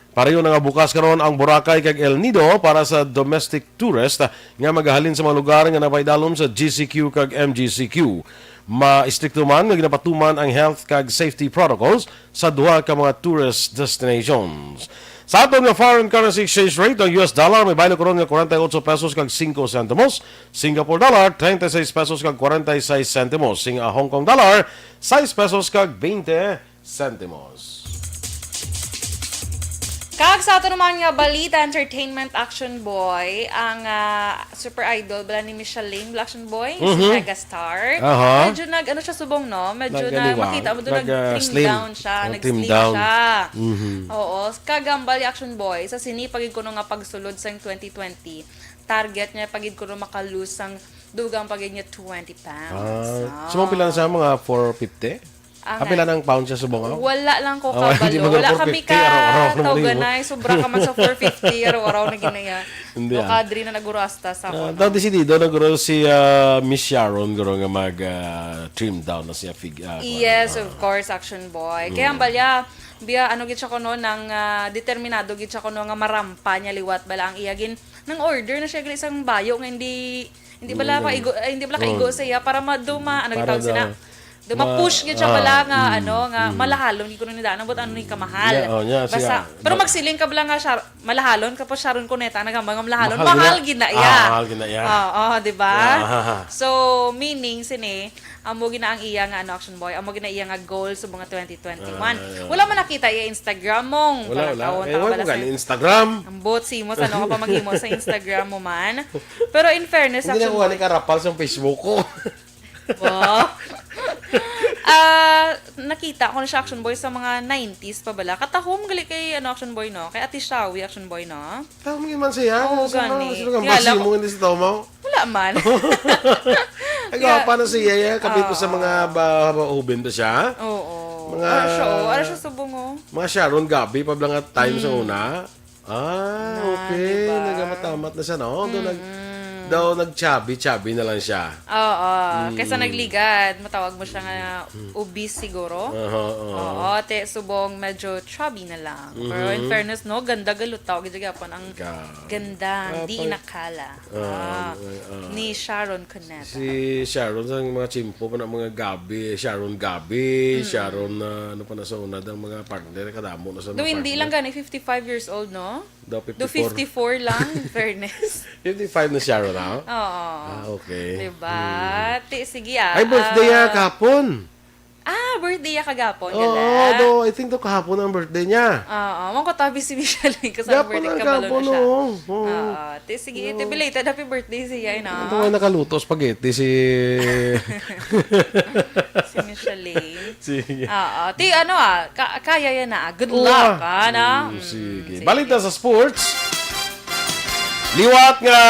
Pareho na nga bukas karon ang Boracay kag El Nido para sa domestic tourist nga magahalin sa mga lugar nga napaidalom sa G C Q kag M G C Q. Maistrikto man nga ginapatuman ang health kag safety protocols sa duha ka mga tourist destinations. Sa aton nga foreign currency exchange rate, ang U S dollar may baylo karon nga forty-eight pesos kag five centimos, Singapore dollar thirty-six pesos kag forty-six centimos, sing, ah, Hong Kong dollar six pesos kag twenty sentimos. Kag sa ato naman nga balita, entertainment, Action Boy, ang, ah, super idol bala ni Michelle Lane, bala, Action Boy, si Mhm. Megastar. Aha. Medyo nag, ano siya subong, no? Medyo Nag-, na, ano ba? makita mo doon, Nag, ah, nag-trim slim. down siya, Oh, trim nag-slim down. siya. Mhm. Oo, kag ang bali, Action Boy, sa sini pa gid kuno nga pagsulod sang twenty twenty, target niya pa gid kuno maka-lose sang dugang pa gid niya twenty pounds. Ah, Ah. so, mga pila na siya? Mga four fifty? Ah, Ah, pila nga. nang pound siya subong, oh? Wala lang ko Ah, hindi kabalo. mo Wala four fifty, kami ka araw-araw naman tawganay. yun. Sobra ka man sa four fifty, araw-araw na ginaya. Hindi, ah. Kadri na naguro hasta sa Ah, ako, daw no? desidido na guro si, ah, Miss Sharon guro nga mag, ah, trim down na siya fig-, ah, kuwan, Yes, ah. of course, Action Boy. Kaya ang Mm. balya, biya, ano gid siya kuno, nang, ah, determinado gid siya kuno nga marampa niya liwat bala ang iya gin-, nang order na siya gali isang bayo nga hindi Hindi bala Mm. kaigo, ay, hindi bala kaigo Oh. sa iya para ma-, do ma-, ano Para gitawag sila? daw Do ma-push ma-, gyud siya ah, bala nga, mm, ano, nga mm. malahalon gyud kuno ni daan, ambot ano ni kamahal. Yeah, oh, yeah, Basta, siya, pero ma- magsiling ka bala nga siya, malahalon, tapos Sharon Cuneta, nagamba nga malahalon, Mahal mahal gina. gid na iya. Ah, mahal gid na iya. Oo, di ba? Ah. So, meaning, sini, amo gina ang iya nga, ano, Action Boy, amo gina iya nga goal sa mga twenty twenty-one. Ah, yeah. Wala man nakita iya Instagram mong Wala, wala. palangkawon, Eh, tama wala bala ko sa gani Instagram. Ambot, si mo, sa ano ka pa maghimo sa Instagram mo man? Pero in fairness, Hindi na Action ko gani Boy. karapal sa Facebook ko. Wow. Ah, nakita ko na siya, Action Boy, sa mga nineties pa bala. Katahom gali kay, ano, Action Boy, no? Kay Ate Shawi, Action Boy, no? Tao mo man siya. Oo, Sino gani. man, sino nga Nga basi lang, mo hindi sa tao mo? Wala man. Ay, Nga gwapa na siya, eh. Kapit ko sa Oo. mga ba-, ba-, uben pa siya. Oo. Mga Ara siya, oh. Ara siya subong, oh. Mga Sharon Gabi pa bala nga time sa Mm. una. Ah, Na, okay. di ba? Nagamatamat na siya, no? Doon nag-, Mm-mm. daw nag-chubby-chubby na lang siya. Oo. Mm. Kaysa nagligad, matawag mo siya nga Mm. obese siguro. Aha, oo. Oo, te, subong medyo chubby na lang. Pero in Mhm. fairness, no, ganda galutaw. Gid gyapon ang Ga-, ganda, di Kapag inakala. Ah, Ah, ah, ah. ni Sharon Cuneta. Si Sharon, sa mga chimpo pa na mga Gabi, Sharon Gabi, Mm. Sharon, ah, ano pa na sa una, ang mga partner, kadamo na sa mga Do hindi partner. lang gani, fifty-five years old, no? Daw Do fifty-four. fifty-four lang, fairness. Fifty-five na si Sharon, ah? Oo. Ah, okay. Diba? Hmm. Ti-, sige, ah. Ay, birthday niya Ah. kahapon. Ah, birthday niya kagapon, Oo, gala. do, I think do kahapon ang birthday niya. Oo, man ko tabi si Michelle, eh, kasi Gapon birthday ang kabalo na kahapon, siya. oo. Oo. Oo. Ti-, sige, Oo. ti belated happy birthday siya, eh, no? Ito nga nakaluto spaghetti si Si Michelle. Sige. Oo. Ti, ano, ah, ka-, kaya yan, ah. Good Oo, luck, ah. ah, no? Mm, Mm, sige. sige. Balita sa sports. Liwat nga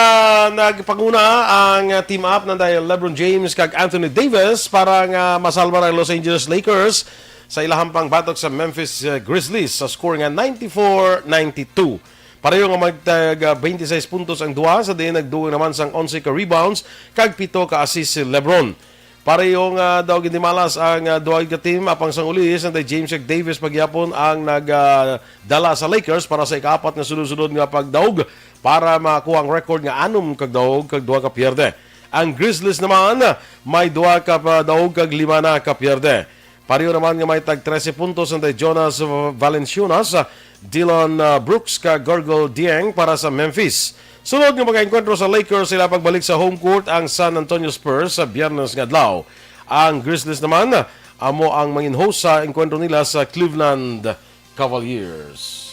nagpanguna ang team up nanday LeBron James kag Anthony Davis para nga masalbar ang Los Angeles Lakers sa ilahang pangbatok sa Memphis, uh, Grizzlies sa score nga ninety-four ninety-two. Pareho nga magtag, uh, twenty-six puntos ang duha, sa diin nagdugang naman sang onse ka rebounds kag pito ka assist si LeBron. Pareho nga daw gindimalas ang, ah, duha ka team, apang sang uli, si Anthony Davis pa gihapon ang nag, ah, dala sa Lakers para sa ikaapat nga sunod-sunod nga pagdaog para makuha ang record nga anom ka daog kag duha ka pierde. Ang Grizzlies naman may duha ka pa daog kag lima na ka pierde. Pareho naman nga may tag trese puntos si Jonas Valanciunas, Dillon, ah, Brooks kag Gorgui Dieng para sa Memphis. Sunod nga mag-enkwentro sa Lakers, sila pagbalik sa home court ang San Antonio Spurs sa Biyernes nga adlaw. Ang Grizzlies naman, amo ang mangin-host sa enkwentro nila sa Cleveland Cavaliers.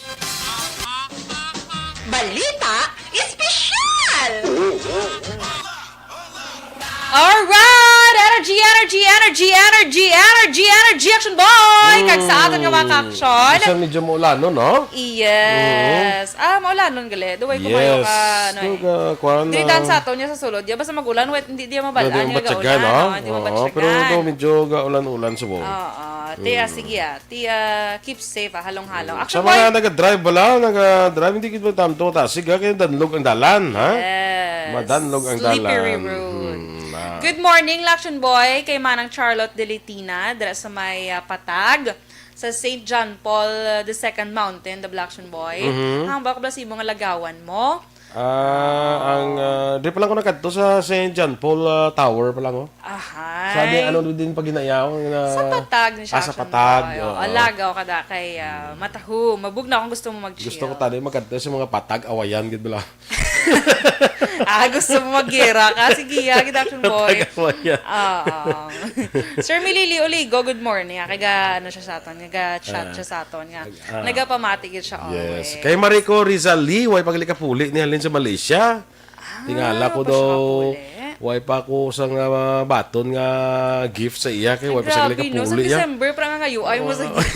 Balita Espesyal! Alright! Energy, energy, energy, energy, energy, energy, Action Boy! Kag sa aton nga mga Mm. ka-action. Bisan medyo maulanon, no? Yes. Mm. Ah, maulanon gali. Duway ko mayo Yes. ka, ano Kung, eh. ah, kuwan, Diri dan ah, sa aton niya sa sulod. Ya, basta mag-ulan, wait, hindi diya mabalaan Pwede nga mabatyagan, gaulan, oh. oh, hindi Oo, mabatyagan. pero daw medyo gaulan-ulan subong. Oo. Ti, ah, Mm. sige, ah. Ti, ah, keep safe, ah, halong-halong. Mm. Action Sa mga boy. naga-drive bala, naga-drive, hindi kita tamto, tasig, ha? Kaya danlog ang dalan, ha? Yes. Madanlog ang Slippery dalan. road. Hmm, ah. Good morning, Laction Boy, kay Manang Charlotte Delitina, dira sa may, ah, Patag, sa Saint John Paul, uh, the Second Mountain, the Black Action Boy. Mhm. Ang baka pala sa imo nga lagawan mo? Ah, ang, ah, di pa lang ko nakadto sa Saint John Paul, ah, Tower pa lang, oh. Ahay. Sabi, ano din pag ginayaw na Sa patag ni siya, Ah, sa Action patag, Boy. Oh, oo. alagaw ka da kay, ah, matahu. Mabugnaw kung gusto mo mag-chill. Gusto ko tani magkadto sa mga patag, awayan, gid bala. Ah, gusto mo maggera ka? Sige, ah, gid Action Boy. Patag, awayan. Oo. Sir Milili Oligo, good morning. Ah, kay ga, ano siya sa aton, ga chat Ah. siya sa aton nga. Ah. Nagapamati gid siya Yes. always. Kay Mariko Rizali, way paglikapuli ni halin sa Malaysia. Ah, Tingala ko pa siya daw, kapuli. way pa ko sa nga baton nga gift sa iya, kay Ay, way pa siya grabe, no? Sa likapuli, ya. December, pa nga kayo, ay mo sa Oo. gift.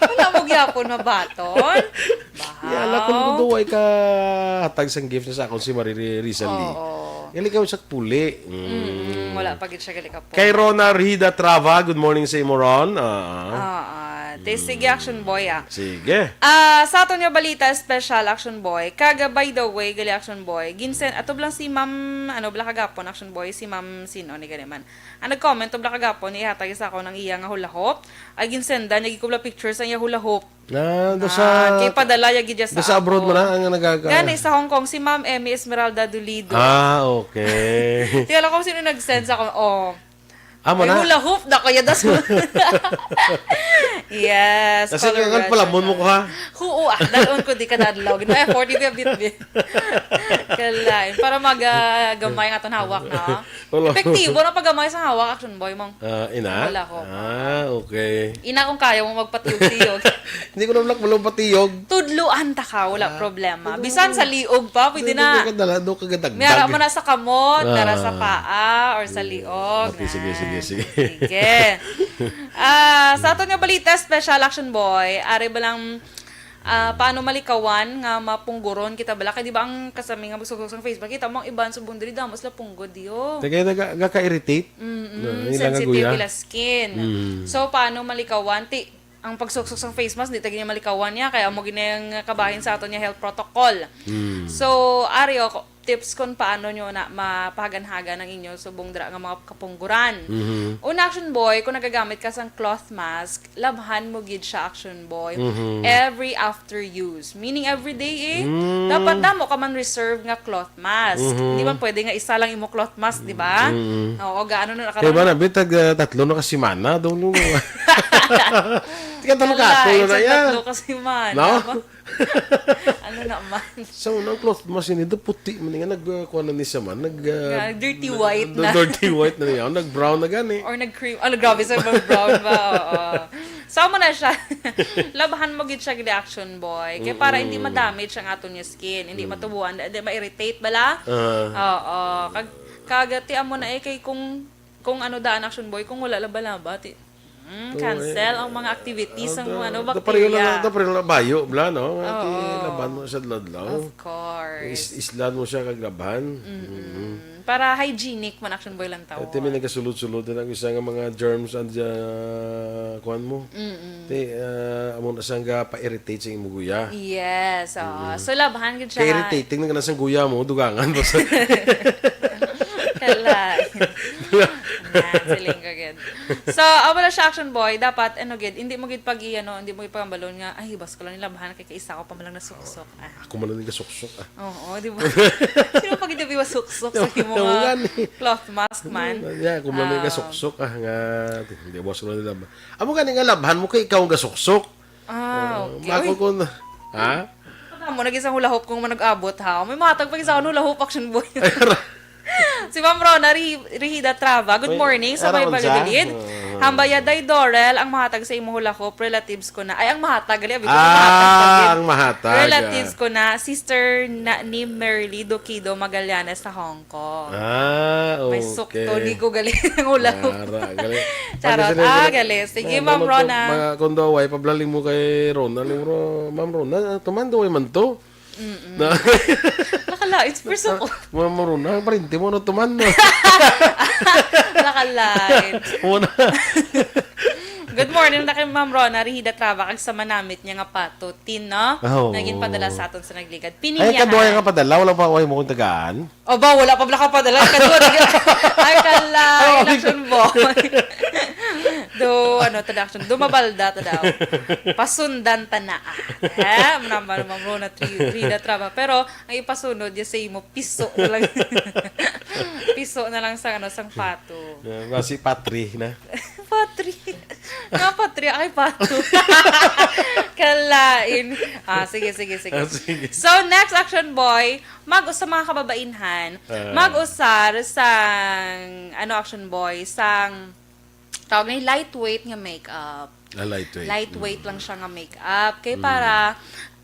Wala mo gyapon mabaton. Tingala ko Wow. daw, way ka hatag sang gift sa akon si Marie Rizali. Oo. Gali ka sa puli. Mm. Mm, wala pa gid siya gali ka po. Kay Rona Rida Trava, good morning sa imo, Ron. Ah. Ah, ah. Te, sige, Action Boy, ah. Sige. Ah, sa aton nga balita, special, Action Boy. Kaga, by the way, gali, Action Boy, ginsen-, ato lang si Ma'am, ano, bala kagapon, Action Boy, si Ma'am sino ni gali man. Ang nag-comment, bala kagapon, ihatag sa ako ng iya nga hula hoop. Ay, ginsenda niya, gikubla pictures ang iya hula hoop. Ah, do Ah, sa, kay padala ya gid ya do sa sa abroad ako. man na ang nagaga- Gani, sa Hong Kong, si Ma'am Emmy Esmeralda Dolido. Ah, okay. Tingala ko sino nag-send sa ako. Oh. Ah, mo Ay, na? hula hoop na kaya das mo. Yes, Kasi color kung red palamon mo siya. ko, ha? Huo, ah, dalon ko di ka dadlaw. Ginawa, forty ka bitbit. Kalain. Para mag, ah, gamay ang aton hawak na. Wala. Epektibo na paggamay sa hawak, Action Boy, mong Ah, ina? Wala ko. Ah, okay. Ina, kung kaya mo magpatiyog-tiyog. Hindi ko na black, wala patiyog. Tudluan ta ka, wala Ah, problema. tudluan Bisan ko. sa liog pa, pwede Hindi na. ko kadala, do kagadagdag. May ara mo na sa kamot, nara sa Ah. paa, or sa liog. Okay, sige, sige, Nice. sige. Sige. Ah, sa aton nga balita, special, Action Boy, ari ba lang, ah, paano malikawan nga mapungguron kita bala? Kay di ba ang kasami nga magsuksok sa Facebook, kita mo ang iban subong diri, damo sila punggod, yo. Tagay naga-, gaka-irritate. Mm-mm, Na, ilang sensitive aguya. ila skin. Mm. So, paano malikawan? Ti, ang pagsuksok sa face mask, di ta gini malikawan niya, kaya amo gini ang kabahin sa aton nga health protocol. Mm. So, ari, o, ko-, tips kung paano nyo na mapahaganhagan ang inyo subong dira nga mga kapungguran. Mhm. Una, Action Boy, kung nagagamit ka sang cloth mask, labhan mo gid siya, Action Boy, Mhm. every after use. Meaning every day, eh. Mm. Dapat damo ka man reserve nga cloth mask. Mhm. Di man pwede nga isa lang imo cloth mask, di ba? Mm. Oo, gaano na Kaya ba nakaroon? na, bitag, ah, tatlo na ka simana, daw nung Tika, talo ka, Wala, tulo na isa yan. tatlo ka simana. No? Ano naman? Sa unang cloth mask ini, do puti man nga nag, uh, kuha na ni siya man, nag, uh, Nga, dirty white na. dirty white na niya, nag-brown na gani. Or nag-cream. Ano, grabe sa mag-brown ba? Oo. So, amo na siya. Labhan mo gid siya gid, Action Boy. Kaya para hindi Mm-mm. ma-damage ang aton nga skin, hindi Mm. matubuan, hindi ma-irritate bala. Ah. Oo. Kag, kagati amo na eh, kay kung, kung ano daan, Action Boy, kung wala laba-laba, ti, mm, Oo, cancel eh. ang mga activities Ah, ang da-, ano, da pareho lang, bacteria. da pareho lang bayo, bla, no? Ati, Oo. laban mo sa adlaw-adlaw. Of course. Is-, islan mo siya kag labhan. Mm-mm. Mm-mm. Para hygienic man, Action Boy, lang tawon. Ati, may nagasulod-sulod na ang isa nga mga germs and, ah, kuwan mo. Mm-mm. Ti, ah, amo na siyang ga pa-irritate sa imong guya. Yes, oo. Mm-mm. So, labhan gid siya. Kay irritating na ka na sa guya mo, dugangan pa sa Kala. Yan, siling ko gid. So, amo na siya, Action Boy, dapat, ano gid, hindi mo gid pag-, ano, hindi mo gid pagambalon nga, "Ay, bas ko lang nilabhan, kay kaisa ko pa man lang nasuksok." Ah. Ako man lang nagasuksok, ah. Oo, di ba? Sino pa gid yung suksok sa Yung imo mga nga ni. cloth mask man? Yeah, ako man lang Ah. nagasuksok, ah, nga, hindi, bas ko lang nilabhan. Amo gani nga labhan mo kay ikaw ang gasuksok. Ah, Oh, okay. mako Uy. ko na. Ha? Ano mo, nag-isang hula hoop kung manag-abot, ha? May matag pa isang hula hoop, Action Boy. Ay, ara. Si Ma'am Rona Ri-, Rihida Trava. Good Uy, morning sa ara, may unsa? pagdilid. Oo. Hambaya, Day Dorel, ang mahatag sa imo hulahop, relatives ko na. Ay, ang mahatag, gali, abi ko, ang mahatag, Ah, pag-, ang mahatag, relatives ah. ko na, sister na ni Merly Duquido Magallanes sa Hong Kong. Ah, May okay. sukto ni ko, gali, ang hulahop. Ara, gali. Charot. Pag sila Ah, nag-, gali. Sige, na-, Ma'am nanonood Rona. Mga kundo, way, pablaling mo kay Rona. Alam mo, Ma'am Rona, tumando, way man to. Mm-mm. Na- Nakalain sa perso ko. Ma'am Rona, parente mo, ano, tuman, no? Nakalain. Muna. Good morning na kay Ma'am Rona, Rihida Traba, kag sa manamit niya nga pato, Tin, no? Ah, oo. Naging padala sa aton sa nagligad. Pini Ay, niya, kadwa ha? nga padala, wala pa, way mo kung tagaan? O ba, wala pa bala ka padala. Kadwa, nag-, ay, kala, Oh, Election Boy. Do, ano, ta da action. Do, mabalda ta daw. Pasundan ta na, ah. Eh, muna ba naman mo na tri-, Rida Traba. Pero, ang ipasunod, ya sa imo, piso na lang. Piso na lang sa, ano, sang pato. Yeah, basi patri na. Patri. Nga patri, ay pato. Kalain. Ah, sige, sige, sige. Ah, sige. So, next, Action Boy, mag-, sa mga kababainhan, Ah. mag-usar sang, ano, Action Boy, sang, tawag na yung lightweight nga makeup. Ah, lightweight. Lightweight Mm. lang siya nga makeup. Kay Mm. para,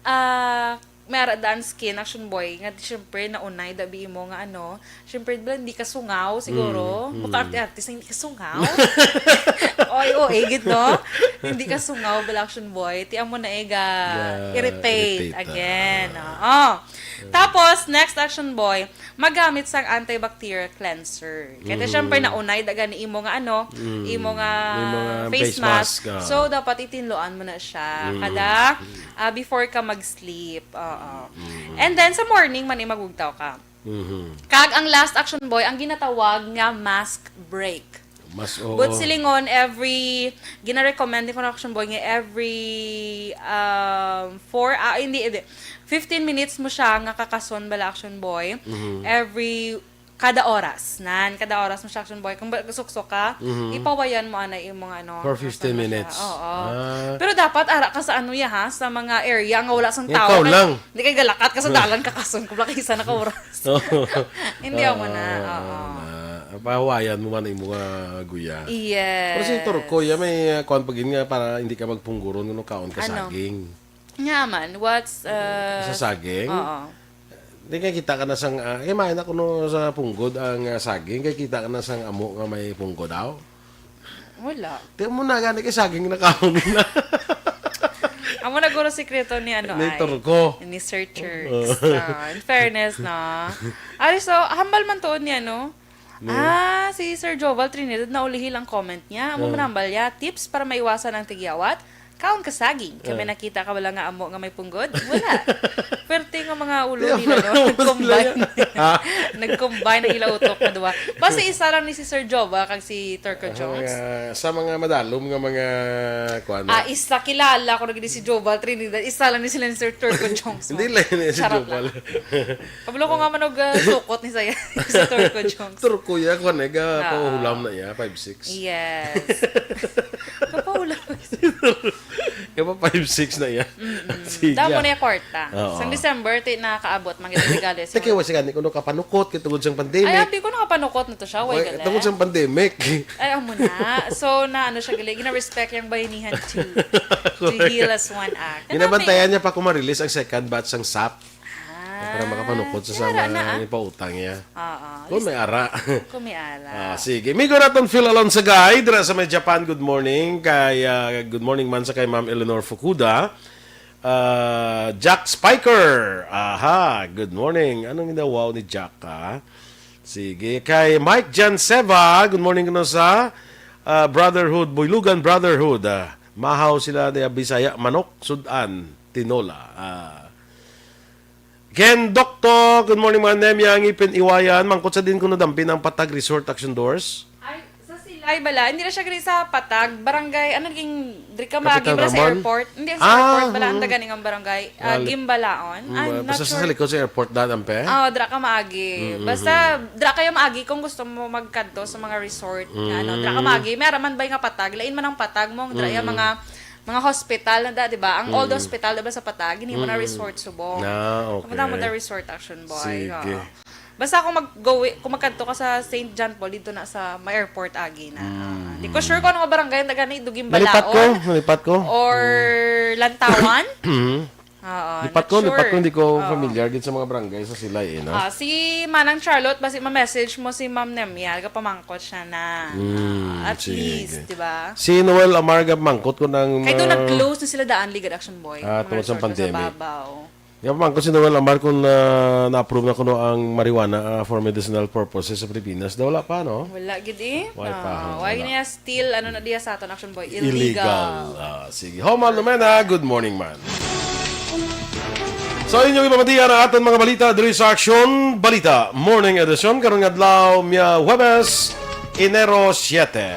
ah, may ara daan skin, Action Boy, nga di, syempre, naunay, dabi mo nga, ano, syempre, di ba, hindi ka sungaw, siguro. Mm, mm. Makaarte-arte sa hindi ka sungaw. Oy, O A, gid, no? Hindi ka sungaw, bala, Action Boy. Ti amo na, eh, ga Yeah, irritate irritate, again. ah. Oo. Tapos, next, Action Boy, magamit sang antibacterial cleanser. Kaya, Mhm. syempre, naunay, daga ni imo nga, ano, Mm. imo nga Imo nga face face mask. mask, ah. So, dapat itinluan mo na siya. Mm. Kada, Mm. ah, before ka mag-sleep. Oo. Mm. And then, sa morning man, eh, magugtaw ka. Mhm. Kag ang last, Action Boy, ang ginatawag nga mask break. Mas, oo. But silingon, every, gina-recommend ni Action Boy nga every, um, four, ah, hindi, hindi. Fifteen minutes mo siya nga kakason bala, Action Boy. Mhm. Every, kada oras. Nan, kada oras mo siya, Action Boy. Kung ba-, suksok ka, Mhm. ipawayan mo, ana, yung mga, ano, For fifteen kason mo siya. minutes. Oo. Ah. Pero dapat, ara ka sa, ano, ya, ha? Sa mga area nga wala sang Ikaw tao. Kay lang. Hindi kay galakat ka sa dalan, kakason ko, wala kay isa na ka oras. Oo. Hindi, amo na, Ah, oo. na. Pahawayan mo man imo nga guya. Yes. Pero si Turko, ya, may, ah, kuwan pa gid nga para hindi ka magpungguron, no, kaon ka Ano? saging. Nga man, what's, uh, Sa saging? Oo. Di nga kita ka na sang, ah, eh, main ako no sa punggod ang, ah, saging, kay kita ka na sang amo nga may punggod, aw. Wala. Di mo na gani kay saging na kaon na. Amo na guro sikreto ni ano Ni ay, Turko. ni Sir Turks. Oo. Ah, in fairness, no? Ari, so, hambal man tuod niya, no? Ni? Ah, si Sir Joval Trinidad, naulihi lang comment niya. Amo Ah. man hambal niya, tips para maiwasan ang tigyawat, kaon ka saging. Kami Ah. nakita ka wala nga amo nga may punggod? Wala. Perte nga mga ulo Di, nila, no? amo na Nag-combine. sila. Ha? Nag-combine ang ila utok na duwa. Basta isa lang ni si Sir Joval kag si Turko Ah, Jones. mga, sa mga madalom nga mga kuwan. Ah, isa kilala ko na gid si Joval Trinidad. Isa lang ni sila ni Sir Turko Jones. Hindi lang ni si Charot Joval. lang. Kabalo ko nga manog, ah, sukot ni saya si Turko Jones. Turko ya, kuwan eh, ga, Ah. pahulam na ya, five six. Yes. Kapahulam. Kaya pa five six na ya. Mm-mm. Sige. Damo na yung kwarta. Oo. Sa December, ti, nakakaabot, mga regalo. Sige, wala siya gani, kuno kapanukot, kay tungod sang pandemic. Ay, abi ko nakapanukot na to siya, way Oy, galit. tungod sang pandemic. Ay, amo na. So, na ano siya, gali, gina-respect yung bayanihan to, to Correct. heal as one act. Ginabantayan niya pa kung ma-release ang second batch sang sap. Ah, Para makapanukot sa may ara sama na, ah. ni pautang niya. Oo. Kung may ara. Kung may ara. Ah, sige. Migo naton Phil Alonsagay, dira sa may Japan. Good morning. Kay, ah, good morning man sa kay Ma'am Eleanor Fukuda. Ah, Jack Spiker. Aha, good morning. Anong ginawa ni Jack, ah? Sige. Kay Mike Jan Seva, good morning kuno sa, ah, Brotherhood, Boylugan Brotherhood. Ah, mahaw sila ni Bisaya, manok, sudan, tinola. Ah, Ken Dokto, good morning, mga Nemya, Ngipin, Iwayan. Mangkot sa din kuno dampin ang Patag Resort Action Doors. Ay, sa Silay bala, hindi na siya gali sa Patag, barangay, ano naging, diri ka Kapitan maagi bala sa Ramon? airport? Hindi, sa Ah, airport bala, ang mm. daga ning ang barangay, ah, Wala. Gimbalaon. Mm, I'm not basta sa sure. likod sa airport, daan, ampe? Ah, dira ka maagi. Mm, Basta, mm. dira kayo maagi kung gusto mo magkadto sa mga resort, nga ano, dira ka Mm. maagi. May araman ba nga Patag? Lain man ang Patag mo, dira yung Mm. mga, mga hospital na da, di ba? Ang old Mm. hospital, di ba, sa Patag, hindi mo na Mm. resort subong. Ah, okay. Kapunta mo na resort, Action Boy. Sige. Oo. Basta kung mag-go, kung magkadto ka sa Saint John Paul, dito na sa may airport agi na. Mm, Ah, di ko sure kung ano nga barangay ang taga ni Dugim Nalipat ko, Balaod nalipat ko. Or Lantawan. Mhm. Oo, Lipat not ko, lipat sure. ko, hindi ko Oo. familiar gid sa mga barangay sa Silay eh, no? Ah, si Manang Charlotte, basi ma-message mo si Ma'am Nemia, kapamangkot siya na. Mm, Ah, at sige. least, di ba? Si Noel Amar gapamangkot ko ng... Kay doon ah, nag-close na sila daan, Liga Action Boy. Ah, Mga tungod sa resort sa pandemic. Babaw. Gapamangkot si Noel Amar kung ah, na-approve na kuno ang marijuana ah, for medicinal purposes sa Pilipinas. Daw wala pa, no? Wala gid eh. Wala pa, Ah, wala. Why niya still, ano na diya sa aton, Action Boy? Illegal. Illegal. Ah, sige. Ho, Mal Lumena, good morning, man. So, inyong ipamatihan ang aton mga balita diri sa Aksyon Balita Morning Edition. Karong adlaw, Miyerkules, Enero siete.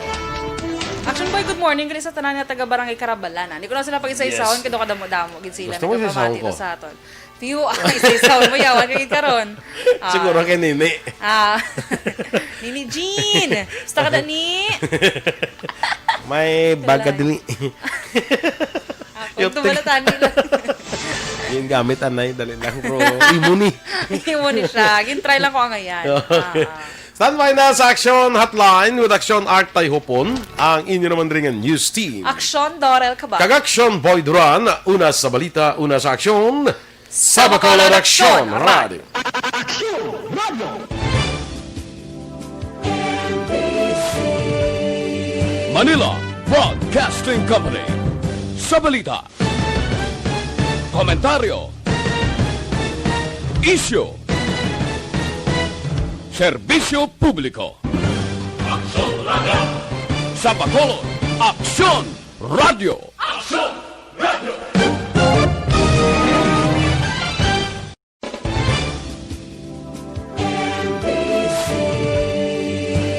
Action Boy, good morning. Kani sa tanan nga taga Barangay Karabalan. Hindi ko na sila pag-isa-isahon, Yes. kado kadamo-damo gid sila. Gusto mo isa-isahon Nagpapamati ko? to sa aton. Few, ah, isa-isahon mo, yawan ka gid karon. Ah. Siguro kay Nini. Ah. Nini Jean. Basta ka, Dani. May baga Kalay. dili. Ako, tumala tani lang. Yung gamit, anay, dali lang, bro. Imo ni. Imo ni siya. Gin-try lang ko ang ayan. Ah. Standby na sa Action Hotline with Action Art Tayhopon, ang inyo naman rin nga news team. Action Dorel Kabak. Kag Action Boy Duran, una sa balita, una sa aksyon, sa Bacolod Action Radio. Manila Broadcasting Company. Sa balita, komentaryo, isyu, serbisyo publiko. Aksyon Radio. Sa Bacolod, Aksyon Radio. Aksyon Radio.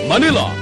Manila